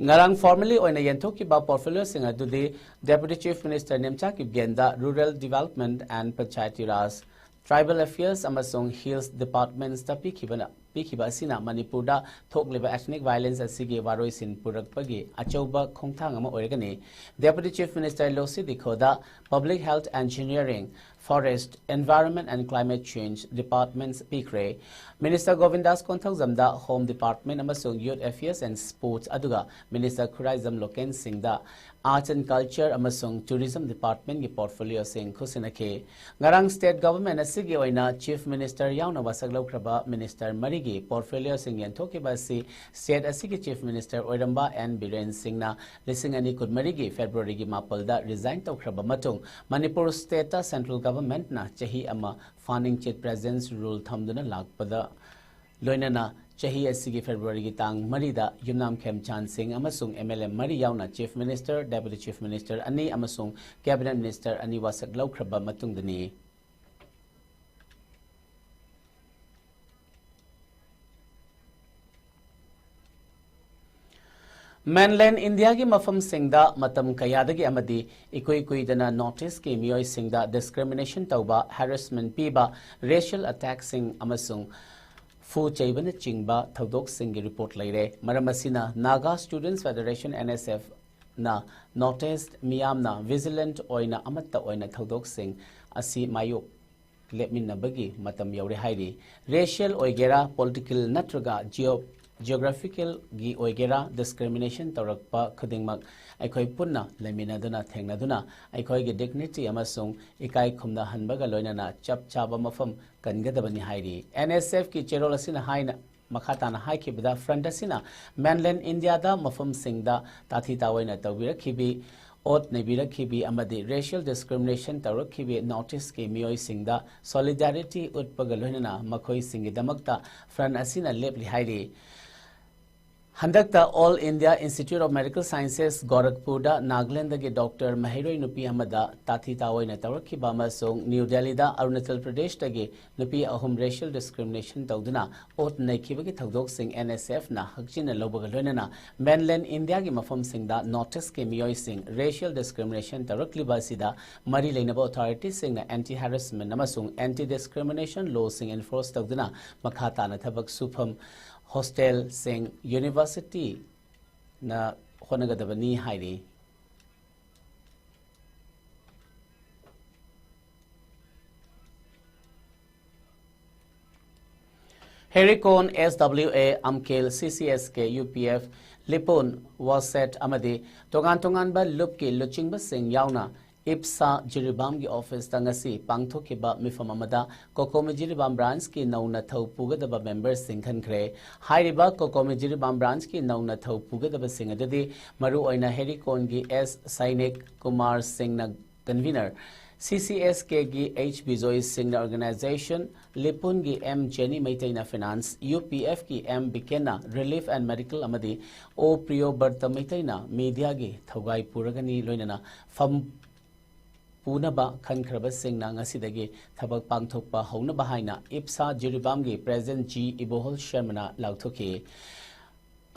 ꯉꯔꯥꯡ formally ꯑꯣꯏꯅ ꯌꯦꯟꯊꯣꯛꯈꯤꯕ portfolioꯁꯤꯡ ꯑꯗꯨꯗꯤ Deputy Chief Minister Nemcha ꯀꯤꯞꯒꯦꯟꯗ Rural Development and Panchayati Raj, Tribal Affairs ꯑꯃꯁꯨꯡ Hills Departmentsꯇ ꯄꯤꯈꯤꯕꯅ, ꯄꯤꯈꯤꯕ ꯑꯁꯤꯅ ꯃꯅꯤꯄꯨꯔꯗ ꯊꯣꯛꯂꯤꯕ ethnic violence ꯑꯁꯤꯒꯤ ꯋꯥꯔꯣꯏꯁꯤꯟ ꯄꯨꯔꯛꯄꯒꯤ ꯑꯆꯧꯕ ꯈꯣꯡꯊꯥꯡ ꯑꯃ ꯑꯣꯏꯔꯒꯅꯤ꯫ Deputy Chief Minister ꯂꯣꯁꯤ ꯗꯤꯈꯣꯗ Public Health, Engineering, Forest, Environment and Climate Change departments ꯄꯤꯈ꯭ꯔꯦ꯫ Minister ꯒꯣꯕꯤꯟꯗꯥꯁ ꯀꯣꯟꯊꯧꯖꯝꯗ Home Department ꯑꯃꯁꯨꯡ Youth Affairs and Sports, ꯑꯗꯨꯒ Minister ꯈꯨꯔꯥꯏꯖꯝ ꯂꯣꯀꯦꯟ ꯁꯤꯡꯗ Arts and Culture ꯑꯃꯁꯨꯡ Tourism departmentꯀꯤ portfolioꯁꯤꯡ ꯈꯨꯠꯁꯤꯟꯅꯈꯤ꯫ ꯉꯔꯥꯡ state government ꯑꯁꯤꯒꯤ ꯑꯣꯏꯅ Chief Minister ꯌꯥꯎꯅ ꯋꯥꯁꯛ ꯂꯧꯈ꯭ꯔꯕ minister ꯃꯔꯤꯒꯤ portfolioꯁꯤꯡ ꯌꯦꯟꯊꯣꯛꯈꯤꯕ ꯑꯁꯤ state ꯑꯁꯤꯒꯤ Chief Minister ꯑꯣꯏꯔꯝꯕ ꯑꯦꯟ ꯕꯤꯔꯦꯟ ꯁꯤꯡꯅ ꯂꯤꯁꯤꯡ ꯑꯅꯤ ꯀꯨꯟꯃꯔꯤꯒꯤ Februaryꯒꯤ ꯃꯥꯄꯜꯗ resign ꯇꯧꯈ꯭ꯔꯕ ꯃꯇꯨꯡ ꯃꯅꯤꯄꯨꯔ stateꯇ central governmentꯅ ꯆꯍꯤ ꯑꯃ ꯐꯥꯅꯤꯡꯆꯤꯠ presence rule ꯊꯝꯗꯨꯅ ꯂꯥꯛꯄꯗ ꯂꯣꯏꯅꯅ ꯆꯍꯤ ꯑꯁꯤꯒꯤ Februaryꯒꯤ ꯇꯥꯡ ꯃꯔꯤꯗ ꯌꯨꯝꯅꯥꯝ ꯈꯦꯝꯆꯥꯟ ꯁꯤꯡ ꯑꯃꯁꯨꯡ MLA ꯃꯔꯤ ꯌꯥꯎꯅ Chief Minister, Deputy Chief Minister ꯑꯅꯤ ꯑꯃꯁꯨꯡ Cabinet Minister ꯑꯅꯤ ꯋꯥꯁꯛ ꯂꯧꯈ꯭ꯔꯕ ꯃꯇꯨꯡꯗꯅꯤ꯫ Mainland Indiaꯒꯤ ꯃꯐꯝꯁꯤꯡꯗ ꯃꯇꯝ ꯀꯌꯥꯗꯒꯤ ꯑꯃꯗꯤ ꯏꯀꯨꯏ ꯀꯨꯏꯗꯅ North Eastꯀꯤ ꯃꯤꯑꯣꯏꯁꯤꯡꯗ discrimination ꯇꯧꯕ, harassment ꯄꯤꯕ, racial attackꯁꯤꯡ ꯑꯃꯁꯨꯡ ꯐꯨ ꯆꯩꯕꯅꯆꯤꯡꯕ ꯊꯧꯗꯣꯛꯁꯤꯡꯒꯤ report ꯂꯩꯔꯦ꯫ ꯃꯔꯝ ꯑꯁꯤꯅ Naga Students Federation, NSFꯅ North East ꯃꯤꯌꯥꯝꯅ vigilant ꯑꯣꯏꯅ ꯑꯃꯠꯇ ꯑꯣꯏꯅ ꯊꯧꯗꯣꯛꯁꯤꯡ ꯑꯁꯤ ꯃꯥꯌꯣꯛ ꯂꯦꯞꯃꯤꯟꯅꯕꯒꯤ ꯃꯇꯝ ꯌꯧꯔꯦ ꯍꯥꯏꯔꯤ꯫ ꯔꯦꯁꯤꯌꯦꯜ ꯑꯣꯏꯒꯦꯔꯥ, ꯄꯣꯂꯤꯇꯤꯀꯦꯜ ꯅꯠꯇ꯭ꯔꯒ ꯖꯤꯑꯣ ꯖꯤꯑꯣꯒ꯭ꯔꯥꯐꯤꯀꯦꯜꯒꯤ ꯑꯣꯏꯒꯦꯔꯥ, ꯗꯤꯁꯀ꯭ꯔꯤꯃꯤꯅꯦꯁꯟ ꯇꯧꯔꯛꯄ ꯈꯨꯗꯤꯡꯃꯛ ꯑꯩꯈꯣꯏ ꯄꯨꯟꯅ ꯂꯩꯃꯤꯟꯅꯗꯨꯅ, ꯊꯦꯡꯅꯗꯨꯅ ꯑꯩꯈꯣꯏꯒꯤ ꯗꯤꯒꯅꯤꯇꯤ ꯑꯃꯁꯨꯡ ꯏꯀꯥꯏ ꯈꯨꯝꯅꯍꯟꯕꯒ ꯂꯣꯏꯅꯅ ꯆꯞ ꯆꯥꯕ ꯃꯐꯝ ꯀꯟꯒꯗꯕꯅꯤ ꯍꯥꯏꯔꯤ꯫ ꯑꯦꯟ ꯑꯦꯁ ꯑꯦꯐꯀꯤ ꯆꯦꯔꯣꯜ ꯑꯁꯤꯅ ꯍꯥꯏꯅ ꯃꯈꯥ ꯇꯥꯅ ꯍꯥꯏꯈꯤꯕꯗ, ꯐ꯭ꯔꯟꯠ ꯑꯁꯤꯅ ꯃꯦꯟꯂꯦꯟ ꯏꯟꯗꯤꯌꯥꯗ ꯃꯐꯝꯁꯤꯡꯗ ꯇꯥꯊꯤ ꯇꯥꯑꯣꯏꯅ ꯇꯧꯕꯤꯔꯛꯈꯤꯕꯤ, ꯑꯣꯠ ꯅꯩꯕꯤꯔꯛꯈꯤꯕꯤ ꯑꯃꯗꯤ ꯔꯦꯁꯤꯌꯦꯜ ꯗꯤꯁꯀ꯭ꯔꯤꯃꯤꯅꯦꯁꯟ ꯇꯧꯔꯛꯈꯤꯕꯤ ꯅꯣꯔꯠ ꯏꯁ꯭ꯠꯀꯤ ꯃꯤꯑꯣꯏꯁꯤꯡꯗ ꯁꯣꯂꯤꯗꯥꯔꯤꯇꯤ ꯎꯠꯄꯒ ꯂꯣꯏꯅꯅ ꯃꯈꯣꯏꯁꯤꯡꯒꯤꯗꯃꯛꯇ ꯐ꯭ꯔꯟꯠ ꯑꯁꯤꯅ ꯂꯦꯞꯂꯤ ꯍꯥꯏꯔꯤ꯫ ꯍꯟꯗꯛꯇ all India institute of medical sciences ꯒꯣꯔꯈꯄꯨꯔꯗ ꯅꯥꯒꯥꯂꯦꯟꯗꯒꯤ ꯗꯣꯛꯇꯔ ꯃꯍꯩꯔꯣꯏ ꯅꯨꯄꯤ ꯑꯃꯗ ꯇꯥꯊꯤ ꯇꯥꯑꯣꯏꯅ ꯇꯧꯔꯛꯈꯤꯕ ꯑꯃꯁꯨꯡ ꯅ꯭ꯌꯨ ꯗꯦꯜꯂꯤꯗ ꯑꯔꯨꯅꯥꯆꯜ ꯄ꯭ꯔꯗꯦꯁꯇꯒꯤ ꯅꯨꯄꯤ ꯑꯍꯨꯝ ꯔꯦꯁꯤꯌꯦꯜ ꯗꯤꯁꯀ꯭ꯔꯤꯃꯤꯅꯦꯁꯟ ꯇꯧꯗꯨꯅ ꯑꯣꯠ ꯅꯩꯈꯤꯕꯒꯤ ꯊꯧꯗꯣꯛꯁꯤꯡ ꯑꯦꯟ ꯑꯦꯁ ꯑꯦꯐꯅ ꯍꯛꯆꯤꯟꯅ ꯂꯧꯕꯒ ꯂꯣꯏꯅꯅ ꯃꯦꯟꯂꯦꯟ ꯏꯟꯗꯤꯌꯥꯒꯤ ꯃꯐꯝꯁꯤꯡꯗ ꯅꯣꯔꯠ ꯏꯁ꯭ꯠꯀꯤ ꯃꯤꯑꯣꯏꯁꯤꯡ ꯔꯦꯁꯤꯌꯦꯜ ꯗꯤꯁꯀ꯭ꯔꯤꯃꯤꯅꯦꯁꯟ ꯇꯧꯔꯛꯂꯤꯕ ꯑꯁꯤꯗ ꯃꯔꯤ ꯂꯩꯅꯕ ꯑꯣꯊꯣꯔꯤꯇꯤꯁꯤꯡꯅ ꯑꯦꯟꯇꯤ ꯍꯦꯔꯦꯁꯃꯦꯟ ꯑꯃꯁꯨꯡ ꯑꯦꯟꯇꯤ ꯗꯤꯁꯀ꯭ꯔꯤꯃꯤꯅꯦꯁꯟ ꯂꯣꯁꯤꯡ ꯑꯦꯟꯐꯣꯔꯁ ꯇꯧꯗꯨꯅ ꯃꯈꯥ ꯇꯥꯅ ꯊꯕꯛ ꯁꯨꯐꯝ, ꯍꯣꯁꯇꯦꯜꯁꯤꯡ, ꯌꯨꯅꯤꯚꯔꯁꯤꯇꯤꯅ ꯍꯣꯠꯅꯒꯗꯕꯅꯤ ꯍꯥꯏꯔꯤ꯫ ꯍꯦꯔꯤꯀꯣꯟ, ꯑꯦꯁ ꯗꯕ꯭ꯂꯤꯎ ꯑꯦ, ꯑꯝꯀꯦꯜ, ꯁꯤ ꯁꯤ ꯑꯦꯁ ꯀꯦ, ꯌꯨ ꯄꯤ ꯑꯦꯐ, ꯂꯤꯄꯨꯟ, ꯋꯥꯁꯦꯠ ꯑꯃꯗꯤ ꯇꯣꯉꯥꯟ ꯇꯣꯉꯥꯟꯕ ꯂꯨꯞꯀꯤ ꯂꯨꯆꯤꯡꯕꯁꯤꯡ ꯌꯥꯎꯅ ꯏꯞꯁꯥ ꯖꯤꯔꯤꯕꯥꯝꯒꯤ ꯑꯣꯐꯤꯁꯇ ꯉꯁꯤ ꯄꯥꯡꯊꯣꯛꯈꯤꯕ ꯃꯤꯐꯝ ꯑꯃꯗ ꯀꯣꯀꯣꯃꯤ ꯖꯤꯔꯤꯕꯥꯝ ꯕ꯭ꯔꯥꯟꯁꯀꯤ ꯅꯧꯅ ꯊꯧ ꯄꯨꯒꯗꯕ ꯃꯦꯝꯕꯔꯁꯤꯡ ꯈꯟꯈ꯭ꯔꯦ꯫ ꯍꯥꯏꯔꯤꯕ ꯀꯣꯀꯣꯃꯤ ꯖꯤꯔꯤꯕꯥꯝ ꯕ꯭ꯔꯥꯟꯁꯀꯤ ꯅꯧꯅ ꯊꯧ ꯄꯨꯒꯗꯕꯁꯤꯡ ꯑꯗꯨꯗꯤ ꯃꯔꯨꯑꯣꯏꯅ ꯍꯦꯔꯤꯀꯣꯟꯒꯤ ꯑꯦꯁ ꯁꯥꯏꯅꯤꯛ ꯀꯨꯃꯥꯔ ꯁꯤꯡꯅ ꯀꯟꯚꯤꯅꯔ, ꯁꯤ ꯁꯤ ꯑꯦꯁ ꯀꯦꯒꯤ ꯑꯩꯆ ꯕꯤꯖꯣꯏ ꯁꯤꯡꯅ ꯑꯣꯔꯒꯅꯥꯏꯖꯦꯁꯟ, ꯂꯤꯄꯨꯟꯒꯤ ꯑꯦꯝ ꯖꯦꯅꯤ ꯃꯩꯇꯩꯅ ꯐꯤꯅꯥꯟꯁ, ꯌꯨ ꯄꯤ ꯑꯦꯐꯀꯤ ꯑꯦꯝ ꯕꯤꯀꯦꯟꯅ ꯔꯤꯂꯤꯐ ꯑꯦꯟ ꯃꯦꯗꯤꯀꯦꯜ ꯑꯃꯗꯤ ꯑꯣ ꯄ꯭ꯔꯤꯌꯣꯕꯔꯇ ꯃꯩꯇꯩꯅ ꯃꯤꯗꯤꯌꯥꯒꯤ ꯊꯧꯒꯥꯏ ꯄꯨꯔꯒꯅꯤ꯫ ꯂꯣꯏꯅꯅ ꯐꯝ ꯄꯨꯅꯕ ꯈꯟꯈ꯭ꯔꯕꯁꯤꯡꯅ ꯉꯁꯤꯗꯒꯤ ꯊꯕꯛ ꯄꯥꯡꯊꯣꯛꯄ ꯍꯧꯅꯕ ꯍꯥꯏꯅ ꯏꯞꯁꯥ ꯖꯤꯔꯤꯕꯥꯝꯒꯤ ꯄ꯭ꯔꯦꯁꯤꯗꯦꯟꯠ ꯖꯤ ꯏꯕꯣꯍꯜ ꯁꯔꯃꯅ ꯂꯥꯎꯊꯣꯛꯈꯤ꯫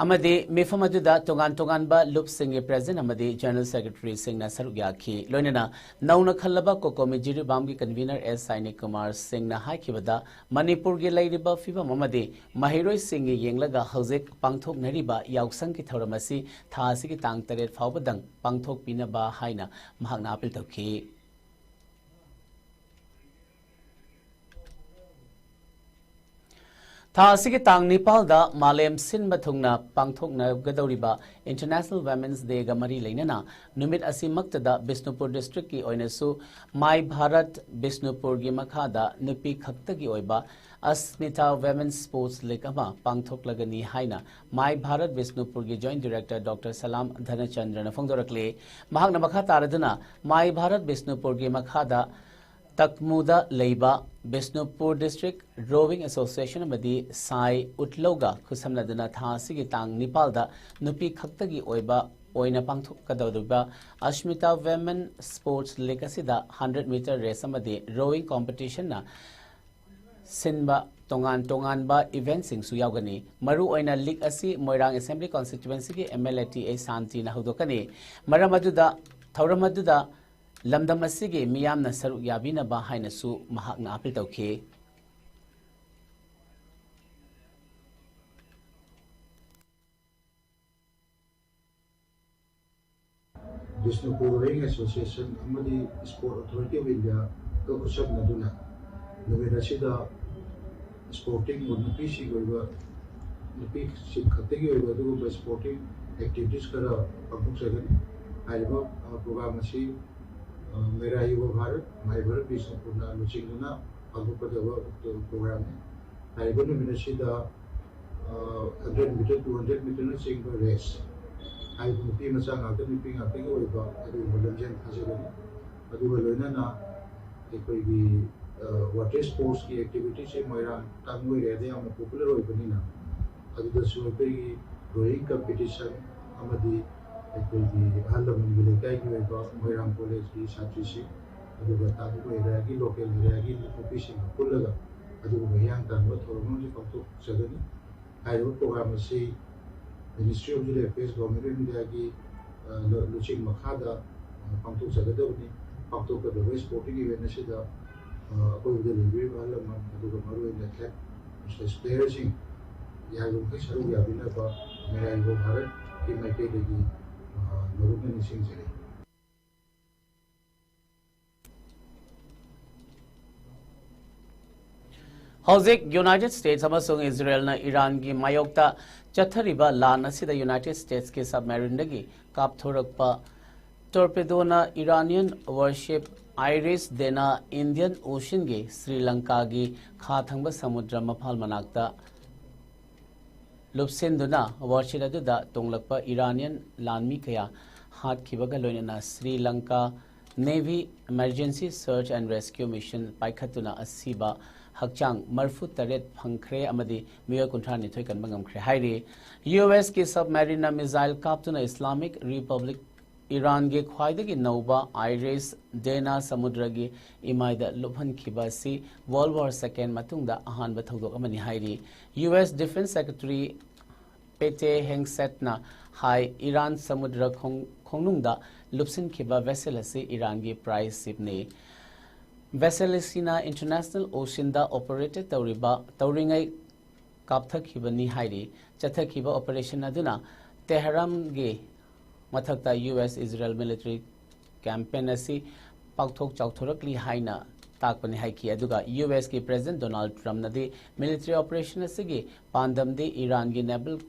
ꯑꯃꯗꯤ ꯃꯤꯐꯝ ꯑꯗꯨꯗ ꯇꯣꯉꯥꯟ ꯇꯣꯉꯥꯟꯕ ꯂꯨꯞꯁꯤꯡꯒꯤ ꯄ꯭ꯔꯦꯁꯤꯗꯦꯟꯠ ꯑꯃꯗꯤ ꯖꯦꯅꯔꯦꯜ ꯁꯦꯀ꯭ꯔꯦꯇꯔꯤꯁꯤꯡꯅ ꯁꯔꯨꯛ ꯌꯥꯈꯤ꯫ ꯂꯣꯏꯅꯅ ꯅꯧꯅ ꯈꯜꯂꯕ ꯀꯣꯀꯣꯃꯤ ꯖꯤꯔꯤꯕꯥꯝꯒꯤ ꯀꯟꯚꯤꯅꯔ ꯑꯦꯁ ꯁꯥꯏꯅꯤꯛ ꯀꯨꯃꯥꯔ ꯁꯤꯡꯅ ꯍꯥꯏꯈꯤꯕꯗ, ꯃꯅꯤꯄꯨꯔꯒꯤ ꯂꯩꯔꯤꯕ ꯐꯤꯕꯝ ꯑꯃꯗꯤ ꯃꯍꯩꯔꯣꯏꯁꯤꯡꯒꯤ ꯌꯦꯡꯂꯒ ꯍꯧꯖꯤꯛ ꯄꯥꯡꯊꯣꯛꯅꯔꯤꯕ ꯌꯥꯎꯁꯪꯒꯤ ꯊꯧꯔꯝ ꯑꯁꯤ ꯊꯥ ꯑꯁꯤꯒꯤ ꯇꯥꯡ ꯇꯔꯦꯠ ꯐꯥꯎꯕꯗꯪ ꯄꯥꯡꯊꯣꯛꯄꯤꯅꯕ ꯍꯥꯏꯅ ꯃꯍꯥꯛꯅ ꯑꯥꯄꯤꯜ ꯇꯧꯈꯤ꯫ ꯊꯥ ꯑꯁꯤꯒꯤ ꯇꯥꯡ ꯅꯤꯄꯥꯜꯗ ꯃꯥꯂꯦꯝ ꯁꯤꯟꯕ ꯊꯨꯡꯅ ꯄꯥꯡꯊꯣꯛꯅꯒꯗꯧꯔꯤꯕ International Women's Dayꯒ ꯃꯔꯤ ꯂꯩꯅꯅ ꯅꯨꯃꯤꯠ ꯑꯁꯤꯃꯛꯇꯗ ꯕꯤꯁꯅꯨꯄꯨꯔ districtꯀꯤ ꯑꯣꯏꯅꯁꯨ My Bharat ꯕꯤꯁꯅꯨꯄꯨꯔꯒꯤ ꯃꯈꯥꯗ ꯅꯨꯄꯤ ꯈꯛꯇꯒꯤ ꯑꯣꯏꯕ ꯑꯁꯃꯤꯇꯥ Women's Sports League ꯑꯃ ꯄꯥꯡꯊꯣꯛꯂꯒꯅꯤ ꯍꯥꯏꯅ My Bharat ꯕꯤꯁꯅꯨꯄꯨꯔꯒꯤ Joint Director Doctor ꯁꯂꯥꯝ ꯙꯅꯆꯟꯗ꯭ꯔꯅ ꯐꯣꯡꯗꯣꯔꯛꯂꯤ꯫ ꯃꯍꯥꯛꯅ ꯃꯈꯥ ꯇꯥꯔꯗꯨꯅ My Bharat ꯕꯤꯁꯅꯨꯄꯨꯔꯒꯤ ꯃꯈꯥꯗ ꯇꯛꯃꯨꯗ ꯂꯩꯕ ꯕꯤꯁꯅꯨꯄꯨꯔ District Rowing Association ꯑꯃꯗꯤ ꯁꯥꯏ ꯎꯠꯂꯧꯒ ꯈꯨꯠꯁꯝꯅꯗꯨꯅ ꯊꯥ ꯑꯁꯤꯒꯤ ꯇꯥꯡ ꯅꯤꯄꯥꯜꯗ ꯅꯨꯄꯤ ꯈꯛꯇꯒꯤ ꯑꯣꯏꯕ ꯑꯣꯏꯅ ꯄꯥꯡꯊꯣꯛꯀꯗꯧꯔꯤꯕ ꯑꯁꯃꯤꯇꯥ Women Sports League ꯑꯁꯤꯗ hundred meter race ꯑꯃꯗꯤ rowing competitionꯅ ꯁꯤꯟꯕ ꯇꯣꯉꯥꯟ ꯇꯣꯉꯥꯟꯕ eventꯁꯤꯡꯁꯨ ꯌꯥꯎꯒꯅꯤ꯫ ꯃꯔꯨ ꯑꯣꯏꯅ league ꯑꯁꯤ ꯃꯣꯏꯔꯥꯡ Assembly Constituencyꯒꯤ M L A T A ꯁꯥꯟꯇꯤꯅ ꯍꯧꯗꯣꯛꯀꯅꯤ꯫ ꯃꯔꯝ ꯑꯗꯨꯗ, ꯊꯧꯔꯝ ꯑꯗꯨꯗ ꯂꯝꯗꯝ ꯑꯁꯤꯒꯤ ꯃꯤꯌꯥꯝꯅ ꯁꯔꯨꯛ ꯌꯥꯕꯤꯅꯕ ꯍꯥꯏꯅꯁꯨ ꯃꯍꯥꯛꯅ ꯑꯥꯄꯤꯜ ꯇꯧꯈꯤ꯫ Bishnupur Rowing Association ꯑꯃꯗꯤ Sport Authority of Indiaꯒ ꯈꯨꯠꯁꯝꯅꯗꯨꯅ ꯅꯨꯃꯤꯠ ꯑꯁꯤꯗ sporting, ꯅꯨꯄꯤꯁꯤꯡꯒꯤ ꯑꯣꯏꯕ, ꯅꯨꯄꯤꯁꯤꯡ ꯈꯛꯇꯒꯤ ꯑꯣꯏꯕ ꯑꯗꯨꯒꯨꯝꯕ sporting activities ꯈꯔ ꯄꯥꯡꯊꯣꯛꯆꯒꯅꯤ꯫ ꯍꯥꯏꯔꯤꯕ, ꯑ, program ꯑꯁꯤ, ꯑ, Mera Yuva Bharat, My Bharat Bishnupurꯅ ꯂꯨꯆꯤꯡꯗꯨꯅ ꯄꯥꯡꯊꯣꯛꯀꯗꯕ programꯅꯤ꯫ ꯍꯥꯏꯔꯤꯕ ꯅꯨꯃꯤꯠ ꯑꯁꯤꯗ, ꯑ, hundred meter, two hundred meterꯅꯆꯤꯡꯕ race, ꯍꯥꯏꯔꯤꯕ ꯅꯨꯄꯤ ꯃꯆꯥ ꯉꯥꯛꯇ, ꯅꯨꯄꯤ ꯉꯥꯛꯇꯒꯤ ꯑꯣꯏꯕ ꯑꯗꯨꯒꯨꯝꯕ ꯂꯝꯖꯦꯜ ꯊꯥꯖꯒꯅꯤ꯫ ꯑꯗꯨꯒ ꯂꯣꯏꯅꯅ ꯑꯩꯈꯣꯏꯒꯤ, ꯑ, water sportsꯀꯤ activityꯁꯦ ꯃꯣꯏꯔꯥꯡ ꯇꯥꯡ ꯑꯣꯏꯔꯦ, ꯑꯗ ꯌꯥꯝꯅ popular ꯑꯣꯏꯕꯅꯤꯅ, ꯑꯗꯨꯗꯁꯨ ꯑꯩꯈꯣꯏꯒꯤ rowing competition ꯑꯃꯗꯤ ꯑꯩꯈꯣꯏꯒꯤ ꯑꯍꯜ ꯂꯃꯟꯒꯤ ꯂꯩꯀꯥꯏꯒꯤ ꯑꯣꯏꯕ ꯃꯣꯏꯔꯥꯡ collegeꯀꯤ ꯁꯥꯇ꯭ꯔꯤꯁꯤꯡ, ꯑꯗꯨꯒ ꯇꯥꯡꯈꯨꯜ areaꯒꯤ, local areaꯒꯤ ꯅꯨꯄꯤꯁꯤꯡꯒ ꯄꯨꯜꯂꯒ ꯑꯗꯨꯒꯨꯝꯕ ꯍꯤꯌꯥꯡ ꯇꯥꯟꯅꯕ ꯊꯧꯔꯝ ꯑꯃꯁꯨ ꯄꯥꯡꯊꯣꯛꯆꯒꯅꯤ꯫ ꯍꯥꯏꯔꯤꯕ program ꯑꯁꯤ Ministry of Youth Affairs, Government of Indiaꯒꯤ, ꯑ, ꯂꯨ-, ꯂꯨꯆꯤꯡ ꯃꯈꯥꯗ, ꯑ, ꯄꯥꯡꯊꯣꯛꯆꯒꯗꯕꯅꯤ꯫ ꯄꯥꯡꯊꯣꯛꯀꯗꯕ sporting event ꯑꯁꯤꯗ, ꯑ, ꯑꯀꯣꯏꯕꯗ ꯂꯩꯕꯤꯔꯤꯕ ꯑꯍꯜ ꯂꯃꯟ, ꯑꯗꯨꯒ ꯃꯔꯨꯑꯣꯏꯅ athlete, playerꯁꯤꯡ ꯌꯥꯔꯤꯕꯃꯈꯩ ꯁꯔꯨꯛ ꯌꯥꯕꯤꯅꯕ ꯃꯦꯔꯥ ꯌꯨꯕ ꯚꯥꯔꯠꯀꯤ ꯃꯥꯏꯀꯩꯗꯒꯤ, ꯑ, ꯃꯔꯨꯞꯅ ꯅꯤꯡꯁꯤꯡꯖꯔꯤ꯫ ꯍꯧꯖꯤꯛ ꯌꯨꯅꯥꯏꯇꯦꯗ ꯁ꯭ꯇꯦꯠꯁ ꯑꯃꯁꯨꯡ ꯏꯖꯔꯦꯜꯅ ꯏꯔꯥꯟꯒꯤ ꯃꯥꯌꯣꯛꯇ ꯆꯠꯊꯔꯤꯕ ꯂꯥꯟ ꯑꯁꯤꯗ ꯌꯨꯅꯥꯏꯇꯦꯗ ꯁ꯭ꯇꯦꯠꯁꯀꯤ ꯁꯕꯃꯦꯔꯤꯟꯗꯒꯤ ꯀꯥꯞꯊꯣꯔꯛꯄ ꯇꯣꯔꯄꯦꯗꯣꯅ Iranian warship IRIS Dena Indian ꯑꯣꯁꯤꯟꯒꯤ ꯁ꯭ꯔꯤ ꯂꯪꯀꯥꯒꯤ ꯈꯥ ꯊꯪꯕ ꯁꯃꯨꯗ꯭ꯔ ꯃꯄꯥꯜ ꯃꯅꯥꯛꯇ ꯂꯨꯞꯁꯤꯟꯗꯨꯅ ꯋꯥꯔꯁꯤꯠ ꯑꯗꯨꯗ ꯇꯣꯡꯂꯛꯄ ꯏꯔꯥꯅꯤꯌꯟ ꯂꯥꯟꯃꯤ ꯀꯌꯥ ꯍꯥꯠꯈꯤꯕꯒ ꯂꯣꯏꯅꯅ Sri Lanka navy emergency search and rescue mission ꯄꯥꯏꯈꯠꯇꯨꯅ ꯑꯁꯤꯕ ꯍꯛꯆꯥꯡ ꯃꯔꯤꯐꯨ ꯇꯔꯦꯠ ꯐꯪꯈ꯭ꯔꯦ ꯑꯃꯗꯤ ꯃꯤꯑꯣꯏ ꯀꯨꯟꯊ꯭ꯔꯥ ꯅꯤꯊꯣꯏ ꯀꯟꯕ ꯉꯝꯈ꯭ꯔꯦ ꯍꯥꯏꯔꯤ꯫ ꯌꯨ ꯑꯦꯁꯀꯤ ꯁꯕꯃꯦꯔꯤꯟꯅ ꯃꯤꯁꯥꯏꯜ ꯀꯥꯞꯇꯨꯅ ꯏꯁꯂꯥꯃꯤꯛ ꯔꯤꯄꯕ꯭ꯂꯤꯛ ꯏꯔꯥꯟꯒꯤ ꯈ꯭ꯋꯥꯏꯗꯒꯤ ꯅꯧꯕ ꯑꯥꯏꯔꯤꯁ ꯗꯦꯅꯥ ꯁꯃꯨꯗ꯭ꯔꯒꯤ ꯏꯃꯥꯏꯗ ꯂꯨꯞꯍꯟꯈꯤꯕ ꯑꯁꯤ ꯋꯥꯔꯜꯗ ꯋꯥꯔ ꯁꯦꯀꯦꯟ ꯃꯇꯨꯡꯗ ꯑꯍꯥꯟꯕ ꯊꯧꯗꯣꯛ ꯑꯃꯅꯤ ꯍꯥꯏꯔꯤ꯫ ꯌꯨ ꯑꯦꯁ ꯗꯤꯐꯦꯟꯁ ꯁꯦꯀ꯭ꯔꯦꯇꯔꯤ ꯄꯦꯇꯦ ꯍꯦꯡꯁꯦꯠꯅ ꯍꯥꯏ, ꯏꯔꯥꯟ ꯁꯃꯨꯗ꯭ꯔ ꯈꯣꯡ-, ꯈꯣꯡꯅꯨꯡꯗ ꯂꯨꯞꯁꯤꯟꯈꯤꯕ ꯚꯦꯁꯦꯜ ꯑꯁꯤ ꯏꯔꯥꯟꯒꯤ ꯄ꯭ꯔꯥꯏ ꯁꯤꯞꯅꯤ꯫ ꯚꯦꯁꯦꯜ ꯑꯁꯤꯅ ꯏꯟꯇꯔꯅꯦꯁꯅꯦꯜ ꯑꯣꯁꯤꯟꯗ ꯑꯣꯄꯔꯦꯇꯦꯗ ꯇꯧꯔꯤꯕ, ꯇꯧꯔꯤꯉꯩ ꯀꯥꯞꯊꯈꯤꯕꯅꯤ ꯍꯥꯏꯔꯤ꯫ ꯆꯠꯊꯈꯤꯕ ꯑꯣꯄꯔꯦꯁꯟ ꯑꯗꯨꯅ ꯇꯦꯍꯔꯥꯟꯒꯤ ꯃꯊꯛꯇ U S Israel military campaign ꯑꯁꯤ ꯄꯥꯛꯊꯣꯛ ꯆꯥꯎꯊꯣꯔꯛꯂꯤ ꯍꯥꯏꯅ ꯇꯥꯛꯄꯅꯤ ꯍꯥꯏꯈꯤ꯫ ꯑꯗꯨꯒ ꯌꯨ ꯑꯦꯁꯀꯤ ꯄ꯭ꯔꯦꯁꯤꯗꯦꯟꯠ ꯗꯣꯅꯥꯜꯗ ꯇ꯭ꯔꯝꯞꯅꯗꯤ ꯃꯤꯂꯤꯇꯔꯤ ꯑꯣꯄꯔꯦꯁꯟ ꯑꯁꯤꯒꯤ ꯄꯥꯟꯗꯝꯗꯤ ꯏꯔꯥꯟꯒꯤ ꯅꯦꯚꯜ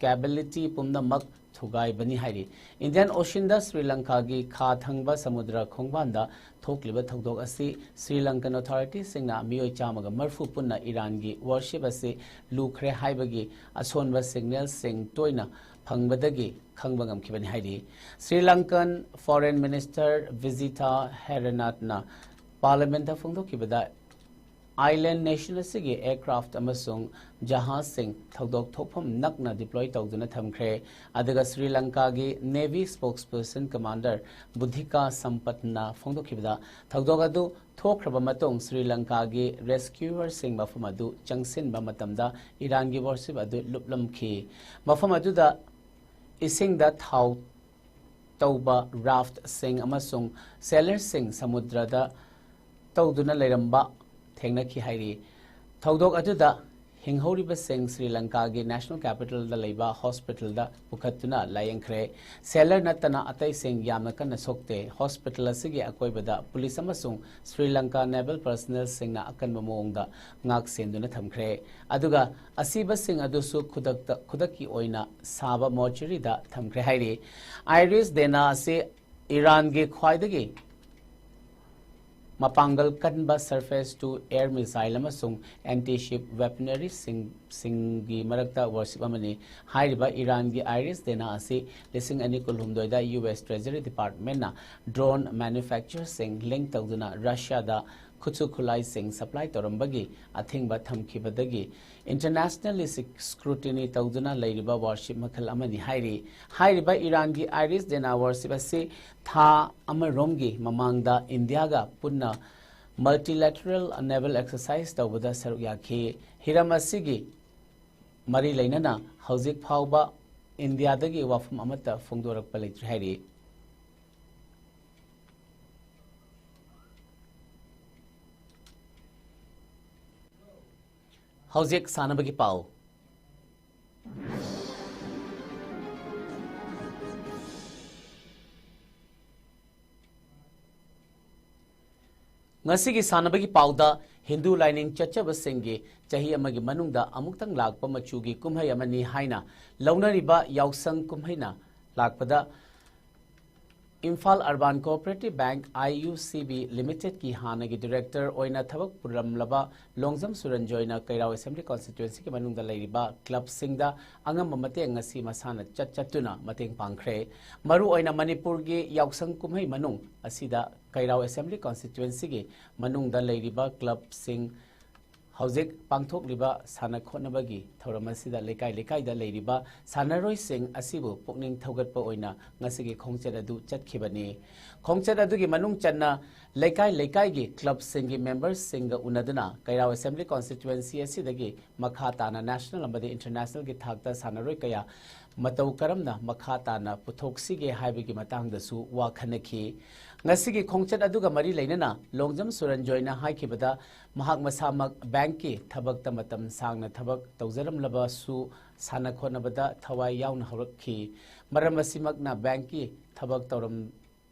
ꯀꯦꯕꯤꯂꯤꯇꯤ ꯄꯨꯝꯅꯃꯛ ꯊꯨꯒꯥꯏꯕꯅꯤ ꯍꯥꯏꯔꯤ꯫ ꯏꯟꯗꯤꯌꯟ ꯑꯣꯁꯤꯟꯗ ꯁ꯭ꯔꯤ ꯂꯪꯀꯥꯒꯤ ꯈꯥ ꯊꯪꯕ ꯁꯃꯨꯗ꯭ꯔ ꯈꯣꯡꯕꯥꯟꯗ ꯊꯣꯛꯂꯤꯕ ꯊꯧꯗꯣꯛ ꯑꯁꯤ ꯁ꯭ꯔꯤ ꯂꯪꯀꯟ ꯑꯣꯊꯣꯔꯤꯇꯤꯁꯤꯡꯅ ꯃꯤꯑꯣꯏ ꯆꯥꯝꯃꯒ ꯃꯔꯤꯐꯨ ꯄꯨꯟꯅ ꯏꯔꯥꯟꯒꯤ ꯋꯥꯔꯁꯤꯞ ꯑꯁꯤ ꯂꯨꯈ꯭ꯔꯦ ꯍꯥꯏꯕꯒꯤ ꯑꯁꯣꯟꯕ ꯁꯤꯒꯅꯦꯜꯁꯤꯡ ꯇꯣꯏꯅ ꯐꯪꯕꯗꯒꯤ ꯈꯪꯕ ꯉꯝꯈꯤꯕꯅꯤ ꯍꯥꯏꯔꯤ꯫ ꯁ꯭ꯔꯤ ꯂꯪꯀꯟ ꯐꯣꯔꯦꯟ ꯃꯤꯅꯤꯁꯇꯔ ꯚꯤꯖꯤꯇꯥ ꯍꯦꯔꯦꯅꯥꯠꯅ ꯄꯥꯔꯂꯤꯌꯥꯃꯦꯟꯠꯇ ꯐꯣꯡꯗꯣꯛꯈꯤꯕꯗ, ꯑꯥꯏꯂꯦꯟ ꯅꯦꯁꯟ ꯑꯁꯤꯒꯤ ꯑꯦꯌꯔꯀ꯭ꯔꯥꯐꯠ ꯑꯃꯁꯨꯡ ꯖꯍꯥꯖꯁꯤꯡ ꯊꯧꯗꯣꯛ ꯊꯣꯛꯐꯝ ꯅꯛꯅ ꯗꯤꯄ꯭ꯂꯣꯏ ꯇꯧꯗꯨꯅ ꯊꯝꯈ꯭ꯔꯦ꯫ ꯑꯗꯨꯒ ꯁ꯭ꯔꯤ ꯂꯪꯀꯥꯒꯤ ꯅꯦꯚꯤ ꯁ꯭ꯄꯣꯛꯁꯄꯔꯁꯟ ꯀꯃꯥꯟꯗꯔ ꯕꯨꯙꯤꯀꯥ ꯁꯝꯄꯠꯅ ꯐꯣꯡꯗꯣꯛꯈꯤꯕꯗ, ꯊꯧꯗꯣꯛ ꯑꯗꯨ ꯊꯣꯛꯈ꯭ꯔꯕ ꯃꯇꯨꯡ ꯁ꯭ꯔꯤ ꯂꯪꯀꯥꯒꯤ ꯔꯦꯁꯀ꯭ꯌꯨꯋꯔꯁꯤꯡ ꯃꯐꯝ ꯑꯗꯨ ꯆꯪꯁꯤꯟꯕ ꯃꯇꯝꯗ ꯏꯔꯥꯟꯒꯤ ꯋꯥꯔꯁꯤꯞ ꯑꯗꯨ ꯂꯨꯞꯂꯝꯈꯤ꯫ ꯃꯐꯝ ꯑꯗꯨꯗ ꯏꯁꯤꯡꯗ ꯊꯥꯎ ꯇꯧꯕ ꯔꯥꯐꯠꯁꯤꯡ ꯑꯃꯁꯨꯡ ꯁꯦꯂꯔꯁꯤꯡ ꯁꯃꯨꯗ꯭ꯔꯗ ꯇꯧꯗꯨꯅ ꯂꯩꯔꯝꯕ ꯊꯦꯡꯅꯈꯤ ꯍꯥꯏꯔꯤ꯫ ꯊꯧꯗꯣꯛ ꯑꯗꯨꯗ ꯍꯤꯡꯍꯧꯔꯤꯕꯁꯤꯡ ꯁ꯭ꯔꯤ ꯂꯪꯀꯥꯒꯤ ꯅꯦꯁꯅꯦꯜ ꯀꯦꯄꯤꯇꯜꯗ ꯂꯩꯕ ꯍꯣꯁꯄꯤꯇꯥꯜꯗ ꯄꯨꯈꯠꯇꯨꯅ ꯂꯥꯌꯦꯡꯈ꯭ꯔꯦ꯫ ꯁꯦꯂꯔ ꯅꯠꯇꯅ ꯑꯇꯩꯁꯤꯡ ꯌꯥꯝꯅ ꯀꯟꯅ ꯁꯣꯛꯇꯦ꯫ ꯍꯣꯁꯄꯤꯇꯥꯜ ꯑꯁꯤꯒꯤ ꯑꯀꯣꯏꯕꯗ ꯄꯨꯂꯤꯁ ꯑꯃꯁꯨꯡ ꯁ꯭ꯔꯤ ꯂꯪꯀꯥ ꯅꯦꯚꯦꯜ ꯄꯔꯁꯅꯦꯜꯁꯤꯡꯅ ꯑꯀꯟꯕ ꯃꯑꯣꯡꯗ ꯉꯥꯛ ꯁꯦꯟꯗꯨꯅ ꯊꯝꯈ꯭ꯔꯦ꯫ ꯑꯗꯨꯒ ꯑꯁꯤꯕꯁꯤꯡ ꯑꯗꯨꯁꯨ ꯈꯨꯗꯛꯇ, ꯈꯨꯗꯛꯀꯤ ꯑꯣꯏꯅ ꯁꯥꯕ ꯃꯣꯔꯆꯔꯤꯗ ꯊꯝꯈ꯭ꯔꯦ ꯍꯥꯏꯔꯤ꯫ ꯑꯥꯏꯔꯤꯁ ꯗꯦꯅꯥ ꯑꯁꯤ ꯏꯔꯥꯟꯒꯤ ꯈ꯭ꯋꯥꯏꯗꯒꯤ ꯃꯄꯥꯡꯒꯜ ꯀꯟꯕ surface to air missile ꯑꯃꯁꯨꯡ anti ship weaponryꯁꯤꯡ, ꯁꯤꯡꯒꯤ ꯃꯔꯛꯇ ꯋꯥꯔꯁꯤꯞ ꯑꯃꯅꯤ꯫ ꯍꯥꯏꯔꯤꯕ ꯏꯔꯥꯟꯒꯤ ꯑꯥꯏꯔꯤꯁ ꯗꯦꯅꯥ ꯑꯁꯤ ꯂꯤꯁꯤꯡ ꯑꯅꯤ ꯀꯨꯟꯍꯨꯝꯗꯣꯏꯗ ꯌꯨ ꯑꯦꯁ Treasury Departmentꯅ drone manufacturerꯁꯤꯡ link ꯇꯧꯗꯨꯅ ꯔꯁꯤꯌꯥꯗ ꯈꯨꯠꯁꯨ ꯈꯨꯠꯂꯥꯏꯁꯤꯡ supply ꯇꯧꯔꯝꯕꯒꯤ ꯑꯊꯤꯡꯕ ꯊꯝꯈꯤꯕꯗꯒꯤ internationally scrutiny ꯇꯧꯗꯨꯅ ꯂꯩꯔꯤꯕ ꯋꯥꯔꯁꯤꯞ ꯃꯈꯜ ꯑꯃꯅꯤ ꯍꯥꯏꯔꯤ꯫ ꯍꯥꯏꯔꯤꯕ ꯏꯔꯥꯟꯒꯤ ꯑꯥꯏꯔꯤꯁ ꯗꯦꯅꯥ ꯋꯥꯔꯁꯤꯞ ꯑꯁꯤ ꯊꯥ ꯑꯃꯔꯣꯝꯒꯤ ꯃꯃꯥꯡꯗ ꯏꯟꯗꯤꯌꯥꯒ ꯄꯨꯟꯅ multilateral naval exercise ꯇꯧꯕꯗ ꯁꯔꯨꯛ ꯌꯥꯈꯤ꯫ ꯍꯤꯔꯝ ꯑꯁꯤꯒꯤ ꯃꯔꯤ ꯂꯩꯅꯅ ꯍꯧꯖꯤꯛ ꯐꯥꯎꯕ ꯏꯟꯗꯤꯌꯥꯗꯒꯤ ꯋꯥꯐꯝ ꯑꯃꯠꯇ ꯐꯣꯡꯗꯣꯔꯛꯄ ꯂꯩꯇ꯭ꯔꯤ ꯍꯥꯏꯔꯤ꯫ ꯍꯧꯖꯤꯛ ꯁꯥꯟꯅꯕꯒꯤ ꯄꯥꯎ꯫ ꯉꯁꯤꯒꯤ ꯁꯥꯟꯅꯕꯒꯤ ꯄꯥꯎꯗ, ꯍꯤꯟꯗꯨ ꯂꯥꯏꯅꯤꯡ ꯆꯠꯆꯕꯁꯤꯡꯒꯤ ꯆꯍꯤ ꯑꯃꯒꯤ ꯃꯅꯨꯡꯗ ꯑꯃꯨꯛꯇꯪ ꯂꯥꯛꯄ ꯃꯆꯨꯒꯤ ꯀꯨꯝꯍꯩ ꯑꯃꯅꯤ ꯍꯥꯏꯅ ꯂꯧꯅꯔꯤꯕ ꯌꯥꯎꯁꯪ ꯀꯨꯝꯍꯩꯅ ꯂꯥꯛꯄꯗ, Imphal Urban Cooperative Bank, I U C B Limitedꯀꯤ ꯍꯥꯟꯅꯒꯤ director ꯑꯣꯏꯅ ꯊꯕꯛ ꯄꯨꯔꯝꯂꯕ ꯂꯣꯡꯖꯝ ꯁꯨꯔꯟꯖꯣꯏꯅ ꯀꯩꯔꯥꯎ Assembly Constituencyꯒꯤ ꯃꯅꯨꯡꯗ ꯂꯩꯔꯤꯕ clubꯁꯤꯡꯗ ꯑꯉꯝꯕ ꯃꯇꯦꯡ ꯉꯁꯤ ꯃꯁꯥꯅ ꯆꯠ ꯆꯠꯇꯨꯅ ꯃꯇꯦꯡ ꯄꯥꯡꯈ꯭ꯔꯦ꯫ ꯃꯔꯨꯑꯣꯏꯅ ꯃꯅꯤꯄꯨꯔꯒꯤ ꯌꯥꯎꯁꯪ ꯀꯨꯝꯍꯩ ꯃꯅꯨꯡ ꯑꯁꯤꯗ ꯀꯩꯔꯥꯎ Assembly Constituencyꯒꯤ ꯃꯅꯨꯡꯗ ꯂꯩꯔꯤꯕ clubꯁꯤꯡ, ꯍꯧꯖꯤꯛ ꯄꯥꯡꯊꯣꯛꯂꯤꯕ ꯁꯥꯟꯅ ꯈꯣꯠꯅꯕꯒꯤ ꯊꯧꯔꯝ ꯑꯁꯤꯗ ꯂꯩꯀꯥꯏ ꯂꯩꯀꯥꯏꯗ ꯂꯩꯔꯤꯕ ꯁꯥꯟꯅꯔꯣꯏꯁꯤꯡ ꯑꯁꯤꯕꯨ ꯄꯨꯛꯅꯤꯡ ꯊꯧꯒꯠꯄ ꯑꯣꯏꯅ ꯉꯁꯤꯒꯤ ꯈꯣꯡꯆꯠ ꯑꯗꯨ ꯆꯠꯈꯤꯕꯅꯤ꯫ ꯈꯣꯡꯆꯠ ꯑꯗꯨꯒꯤ ꯃꯅꯨꯡ ꯆꯟꯅ ꯂꯩꯀꯥꯏ ꯂꯩꯀꯥꯏꯒꯤ clubꯁꯤꯡꯒꯤ memberꯁꯤꯡꯒ ꯎꯅꯗꯨꯅ ꯀꯩꯔꯥꯎ Assembly Constituency ꯑꯁꯤꯗꯒꯤ ꯃꯈꯥ ꯇꯥꯅ national ꯑꯃꯗꯤ internationalꯒꯤ ꯊꯥꯛꯇ ꯁꯥꯟꯅꯔꯣꯏ ꯀꯌꯥ ꯃꯇꯧ ꯀꯔꯝꯅ ꯃꯈꯥ ꯇꯥꯅ ꯄꯨꯊꯣꯛꯁꯤꯒꯦ ꯍꯥꯏꯕꯒꯤ ꯃꯇꯥꯡꯗꯁꯨ ꯋꯥ ꯈꯟꯅꯈꯤ꯫ ꯉꯁꯤꯒꯤ ꯈꯣꯡꯆꯠ ꯑꯗꯨꯒ ꯃꯔꯤ ꯂꯩꯅꯅ ꯂꯣꯡꯖꯝ ꯁꯨꯔꯟꯖꯣꯏꯅ ꯍꯥꯏꯈꯤꯕꯗ, ꯃꯍꯥꯛ ꯃꯁꯥꯃꯛ ꯕꯦꯡꯛꯀꯤ ꯊꯕꯛꯇ ꯃꯇꯝ ꯁꯥꯡꯅ ꯊꯕꯛ ꯇꯧꯖꯔꯝꯂꯕꯁꯨ, ꯁꯥꯟꯅ ꯈꯣꯠꯅꯕꯗ ꯊꯋꯥꯏ ꯌꯥꯎꯅ ꯍꯧꯔꯛꯈꯤ꯫ ꯃꯔꯝ ꯑꯁꯤꯃꯛꯅ ꯕꯦꯡꯛꯀꯤ ꯊꯕꯛ ꯇꯧꯔꯝ-,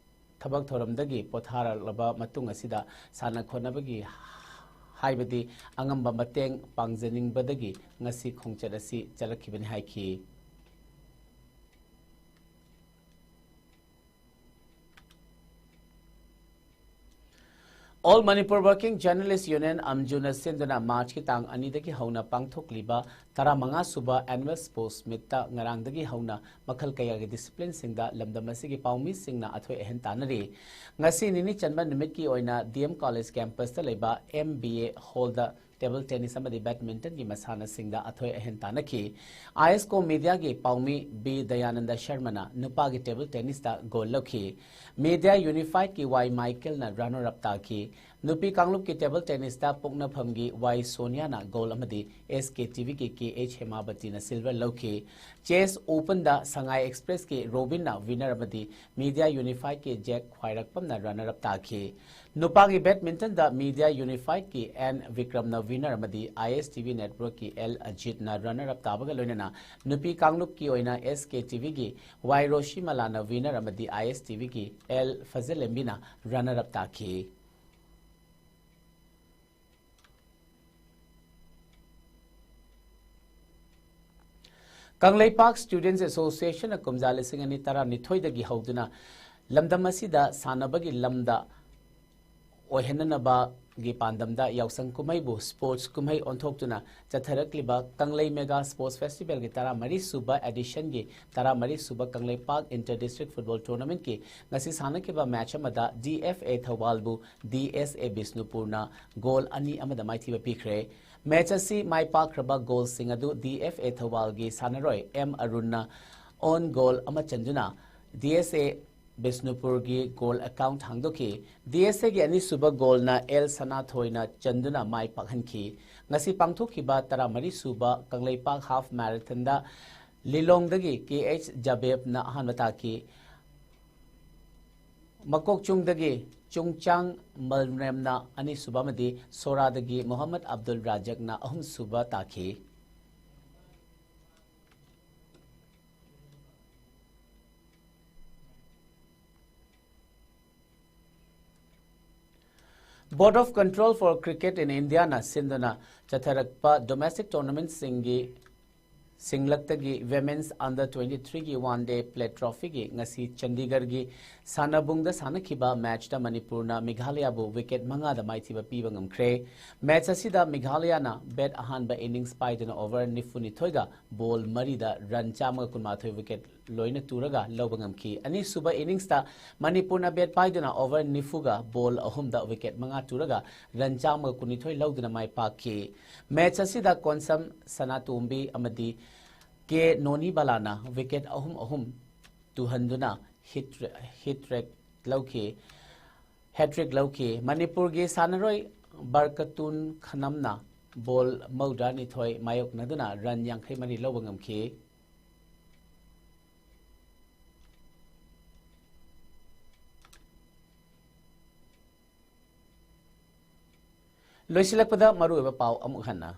ꯊꯕꯛ ꯊꯧꯔꯝꯗꯒꯤ ꯄꯣꯊꯥꯔꯛꯂꯕ ꯃꯇꯨꯡ ꯑꯁꯤꯗ ꯁꯥꯟꯅ ꯈꯣꯠꯅꯕꯒꯤ ꯍꯥꯏꯕꯗꯤ ꯑꯉꯝꯕ ꯃꯇꯦꯡ ꯄꯥꯡꯖꯅꯤꯡꯕꯗꯒꯤ ꯉꯁꯤ ꯈꯣꯡꯆꯠ ꯑꯁꯤ ꯆꯠꯂꯛꯈꯤꯕꯅꯤ ꯍꯥꯏꯈꯤ꯫ All Manipur Working Journalist Union, ꯑꯝꯖꯨꯅ ꯁꯤꯟꯗꯨꯅ ꯃꯥꯔꯆꯀꯤ ꯇꯥꯡ ꯑꯅꯤꯗꯒꯤ ꯍꯧꯅ ꯄꯥꯡꯊꯣꯛꯂꯤꯕ ꯇꯔꯥꯃꯉꯥ ꯁꯨꯕ Annual Sports Meetꯇ ꯉꯔꯥꯡꯗꯒꯤ ꯍꯧꯅ ꯃꯈꯜ ꯀꯌꯥꯒꯤ disciplineꯁꯤꯡꯗ ꯂꯝꯗꯝ ꯑꯁꯤꯒꯤ ꯄꯥꯎꯃꯤꯁꯤꯡꯅ ꯑꯊꯣꯏ ꯑꯍꯦꯟ ꯇꯥꯟꯅꯔꯤ꯫ ꯉꯁꯤ ꯅꯤꯅꯤ ꯆꯟꯕ ꯅꯨꯃꯤꯠꯀꯤ ꯑꯣꯏꯅ D M College campusꯇ ꯂꯩꯕ M B A hallꯗ table tennis ꯑꯃꯗꯤ badmintonꯒꯤ ꯃꯁꯥꯟꯅꯁꯤꯡꯗ ꯑꯊꯣꯏ ꯑꯍꯦꯟ ꯇꯥꯟꯅꯈꯤ꯫ ISCO mediaꯒꯤ ꯄꯥꯎꯃꯤ B ꯗꯌꯥꯅꯟꯗ ꯁꯔꯃꯅ ꯅꯨꯄꯥꯒꯤ table tennisꯇ gold ꯂꯧꯈꯤ꯫ Media Unifiedꯀꯤ Y ꯃꯥꯏꯀꯦꯜꯅ runner up ꯇꯥꯈꯤ꯫ ꯅꯨꯄꯤ ꯀꯥꯡꯂꯨꯞꯀꯤ table tennisꯇ ꯄꯣꯛꯅꯐꯝꯒꯤ Y ꯁꯣꯅꯤꯌꯥꯅ gold ꯑꯃꯗꯤ S K T Vꯒꯤ K H ꯍꯦꯃꯥꯕꯇꯤꯅ silver ꯂꯧꯈꯤ꯫ Chess Openꯗ ꯁꯉꯥꯏ Expressꯀꯤ ꯔꯣꯕꯤꯟꯅ winner ꯑꯃꯗꯤ Media Unifiedꯀꯤ ꯖꯦꯛ ꯈ꯭ꯋꯥꯏꯔꯥꯛꯄꯝꯅ runner up ꯇꯥꯈꯤ꯫ ꯅꯨꯄꯥꯒꯤ badmintonꯗ Media Unifiedꯀꯤ N ꯕꯤꯀ꯭ꯔꯝꯅ winner ꯑꯃꯗꯤ I S T V networkꯀꯤ L ꯑꯖꯤꯠꯅ runner up ꯇꯥꯕꯒ ꯂꯣꯏꯅꯅ ꯅꯨꯄꯤ ꯀꯥꯡꯂꯨꯞꯀꯤ ꯑꯣꯏꯅ S K T Vꯒꯤ Y ꯔꯣꯁꯤꯃꯂꯥꯅ winner ꯑꯃꯗꯤ I S T Vꯒꯤ L ꯐꯖꯂꯦꯝꯕꯤꯅ runner up ꯇꯥꯈꯤ꯫ ꯀꯪꯂꯩꯄꯥꯛ Students Associationꯅ ꯀꯨꯝꯖꯥ ꯂꯤꯁꯤꯡ ꯑꯅꯤ ꯇꯔꯥꯅꯤꯊꯣꯏꯗꯒꯤ ꯍꯧꯗꯨꯅ ꯂꯝꯗꯝ ꯑꯁꯤꯗ ꯁꯥꯟꯅꯕꯒꯤ ꯂꯝꯗ ꯑꯣꯏꯍꯟꯅꯅꯕꯒꯤ ꯄꯥꯟꯗꯝꯗ ꯌꯥꯎꯁꯪ ꯀꯨꯝꯍꯩꯕꯨ sports ꯀꯨꯝꯍꯩ ꯑꯣꯟꯊꯣꯛꯇꯨꯅ ꯆꯠꯊꯔꯛꯂꯤꯕ ꯀꯪꯂꯩ Mega Sports Festivalꯒꯤ ꯇꯔꯥꯃꯔꯤ ꯁꯨꯕ editionꯒꯤ ꯇꯔꯥꯃꯔꯤ ꯁꯨꯕ ꯀꯪꯂꯩꯄꯥꯛ Inter District Football Tournamentꯀꯤ ꯉꯁꯤ ꯁꯥꯟꯅꯈꯤꯕ match ꯑꯃꯗ D F A ꯊꯧꯕꯥꯜꯕꯨ D S A ꯕꯤꯁꯅꯨꯄꯨꯔꯅ goal ꯑꯅꯤ ꯑꯃꯗ ꯃꯥꯏꯊꯤꯕ ꯄꯤꯈ꯭ꯔꯦ꯫ Match ꯑꯁꯤ ꯃꯥꯏ ꯄꯥꯛꯈ꯭ꯔꯕ goalꯁꯤꯡ ꯑꯗꯨ D F A ꯊꯧꯕꯥꯜꯒꯤ ꯁꯥꯟꯅꯔꯣꯏ M ꯑꯔꯨꯟꯅ own goal ꯑꯃ ꯆꯟꯗꯨꯅ D S A ꯕꯤꯁꯅꯨꯄꯨꯔꯒꯤ goal account ꯍꯥꯡꯗꯣꯛꯈꯤ꯫ D S Aꯒꯤ ꯑꯅꯤꯁꯨꯕ goalꯅ L ꯁꯅꯥꯊꯣꯏꯅ ꯆꯟꯗꯨꯅ ꯃꯥꯏ ꯄꯥꯛꯍꯟꯈꯤ꯫ ꯉꯁꯤ ꯄꯥꯡꯊꯣꯛꯈꯤꯕ ꯇꯔꯥꯃꯔꯤ ꯁꯨꯕ ꯀꯪꯂꯩꯄꯥꯛ half marathonꯗ ꯂꯤꯂꯣꯡꯗꯒꯤ ꯀꯦ ꯑꯩꯆ ꯖꯥꯕꯦꯕꯅ ꯑꯍꯥꯟꯕ ꯇꯥꯈꯤ꯫ ꯃꯀꯣꯛꯆꯨꯡꯗꯒꯤ ꯆꯨꯡꯆꯥꯡ ꯃꯜꯔꯦꯝꯅ ꯑꯅꯤꯁꯨꯕ ꯑꯃꯗꯤ ꯁꯣꯔꯥꯗꯒꯤ ꯃꯣꯍꯝꯃꯗ ꯑꯕꯗꯨꯜ ꯔꯥꯖꯛꯅ ꯑꯍꯨꯝꯁꯨꯕ ꯇꯥꯈꯤ꯫ Board of Control for Cricket in Indiaꯅ ꯁꯤꯟꯗꯨꯅ ꯆꯠꯊꯔꯛꯄ domestic tournamentꯁꯤꯡꯒꯤ ꯁꯤꯡꯂꯛꯇꯒꯤ Women's Under twenty threeꯒꯤ One Day Play Trophyꯒꯤ ꯉꯁꯤ ꯆꯟꯗꯤꯒꯔꯒꯤ ꯁꯥꯟꯅꯕꯨꯡꯗ ꯁꯥꯟꯅꯈꯤꯕ matchꯇ ꯃꯅꯤꯄꯨꯔꯅ ꯃꯦꯘꯥꯂꯌꯕꯨ wicket ꯃꯉꯥꯗ ꯃꯥꯏꯊꯤꯕ ꯄꯤꯕ ꯉꯝꯈ꯭ꯔꯦ꯫ Match ꯑꯁꯤꯗ ꯃꯦꯘꯥꯂꯌꯅ bat ꯑꯍꯥꯟꯕ innings ꯄꯥꯏꯗꯨꯅ over ꯅꯤꯐꯨꯅꯤꯊꯣꯏꯒ ball ꯃꯔꯤꯗ run ꯆꯥꯝꯃꯒ ꯀꯨꯟꯃꯥꯊꯣꯏ wicket ꯂꯣꯏꯅ ꯇꯨꯔꯒ ꯂꯧꯕ ꯉꯝꯈꯤ꯫ ꯑꯅꯤꯁꯨꯕ innings ꯃꯅꯤꯄꯨꯔꯅ bat ꯄꯥꯏꯗꯨꯅ over ꯅꯤꯐꯨꯒ ball ꯑꯍꯨꯝꯗ wicket ꯃꯉꯥ ꯇꯨꯔꯒ run ꯆꯥꯝꯃꯒ ꯀꯨꯟꯅꯤꯊꯣꯏ ꯂꯧꯗꯨꯅ ꯃꯥꯏ ꯄꯥꯛꯈꯤ꯫ Match ꯑꯁꯤꯗ ꯀꯣꯟꯁꯝ ꯁꯅꯥꯇꯣꯝꯕꯤ ꯑꯃꯗꯤ ꯀꯦ ꯅꯣꯅꯤꯕꯥꯂꯥꯅ wicket ꯑꯍꯨꯝ ꯑꯍꯨꯝ ꯇꯨꯍꯟꯗꯨꯅ hit, hit trick ꯂꯧꯈꯤ, hat-trick ꯂꯧꯈꯤ꯫ ꯃꯅꯤꯄꯨꯔꯒꯤ ꯁꯥꯟꯅꯔꯣꯏ ꯕꯔꯀꯇꯨꯟ ꯈꯅꯝꯅ ball ꯃꯧꯗ꯭ꯔꯥꯅꯤꯊꯣꯏ ꯃꯥꯌꯣꯛꯅꯗꯨꯅ run ꯌꯥꯡꯈꯩ ꯃꯔꯤ ꯂꯧꯕ ꯉꯝꯈꯤ꯫ ꯂꯣꯏꯁꯤꯜꯂꯛꯄꯗ ꯃꯔꯨꯑꯣꯏꯕ ꯄꯥꯎ ꯑꯃꯨꯛ ꯍꯟꯅ꯫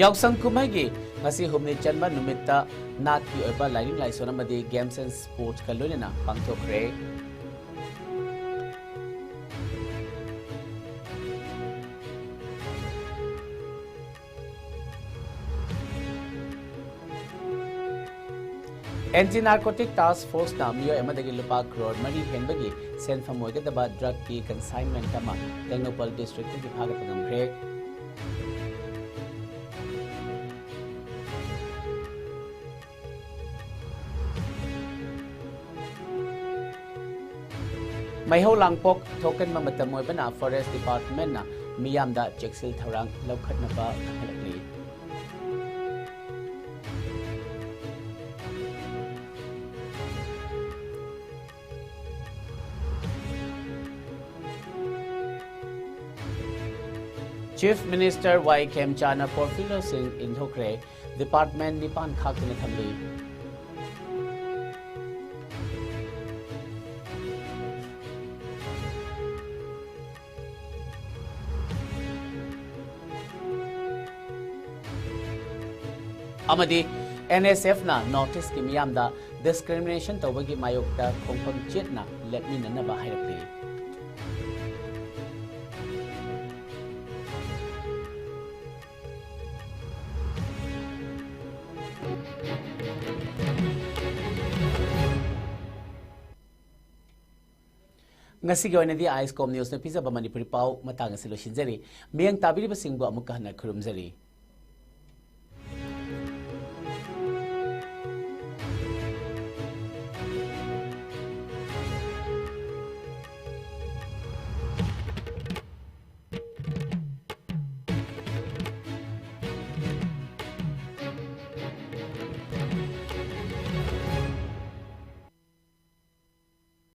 ꯌꯥꯎꯁꯪ ꯀꯨꯝꯍꯩꯒꯤ ꯉꯁꯤ ꯍꯨꯝꯅꯤ ꯆꯟꯕ ꯅꯨꯃꯤꯠꯇ ꯅꯥꯠꯀꯤ ꯑꯣꯏꯕ ꯂꯥꯏꯅꯤꯡ ꯂꯥꯏꯁꯣꯟ ꯑꯃꯗꯤ games and sportsꯀ ꯂꯣꯏꯅꯅ ꯄꯥꯡꯊꯣꯛꯈ꯭ꯔꯦ꯫ Anti Narcotic Task Forceꯅ ꯃꯤꯑꯣꯏ ꯑꯃꯗꯒꯤ ꯂꯨꯄꯥ ꯀ꯭ꯔꯣꯔ ꯃꯔꯤ ꯍꯦꯟꯕꯒꯤ ꯁꯦꯟꯐꯝ ꯑꯣꯏꯒꯗꯕ drugꯀꯤ consignment ꯑꯃ ꯇꯦꯡꯅꯧꯄꯜ districtꯇꯒꯤ ꯐꯥꯒꯠꯄ ꯉꯝꯈ꯭ꯔꯦ꯫ ꯃꯩꯍꯧ ꯂꯥꯡꯄꯣꯛ ꯊꯣꯛꯀꯟꯕ ꯃꯇꯝ ꯑꯣꯏꯕꯅ Forest Departmentꯅ ꯃꯤꯌꯥꯝꯗ ꯆꯦꯛꯁꯤꯜ ꯊꯧꯔꯥꯡ ꯂꯧꯈꯠꯅꯕ ꯈꯪꯍꯜꯂꯛꯂꯤ꯫ Chief Minister ꯋꯥꯏ ꯈꯦꯝꯆꯥꯟꯅ portfolioꯁꯤꯡ ꯏꯟꯊꯣꯛꯈ꯭ꯔꯦ꯫ Department ꯅꯤꯄꯥꯟ ꯈꯥꯛꯇꯨꯅ ꯊꯝꯂꯤ꯫ ꯑꯃꯗꯤ NSFꯅ North Eastꯀꯤ ꯃꯤꯌꯥꯝꯗ discrimination ꯇꯧꯕꯒꯤ ꯃꯥꯌꯣꯛꯇ ꯈꯣꯡꯐꯝ ꯆꯦꯠꯅ ꯂꯦꯞꯃꯤꯟꯅꯅꯕ ꯍꯥꯏꯔꯛꯂꯤ꯫ ꯉꯁꯤꯒꯤ ꯑꯣꯏꯅꯗꯤ ꯑꯥꯏꯁꯀꯣꯝ ꯅ꯭ꯌꯨꯁꯅ ꯄꯤꯖꯕ ꯃꯅꯤꯄꯨꯔꯤ ꯄꯥꯎ ꯃꯇꯥꯡ ꯑꯁꯤ ꯂꯣꯏꯁꯤꯟꯖꯔꯤ꯫ ꯃꯤꯠꯌꯦꯡ ꯇꯥꯕꯤꯔꯤꯕꯁꯤꯡꯕꯨ ꯑꯃꯨꯛꯀ ꯍꯟꯅ ꯈꯨꯔꯨꯝꯖꯔꯤ꯫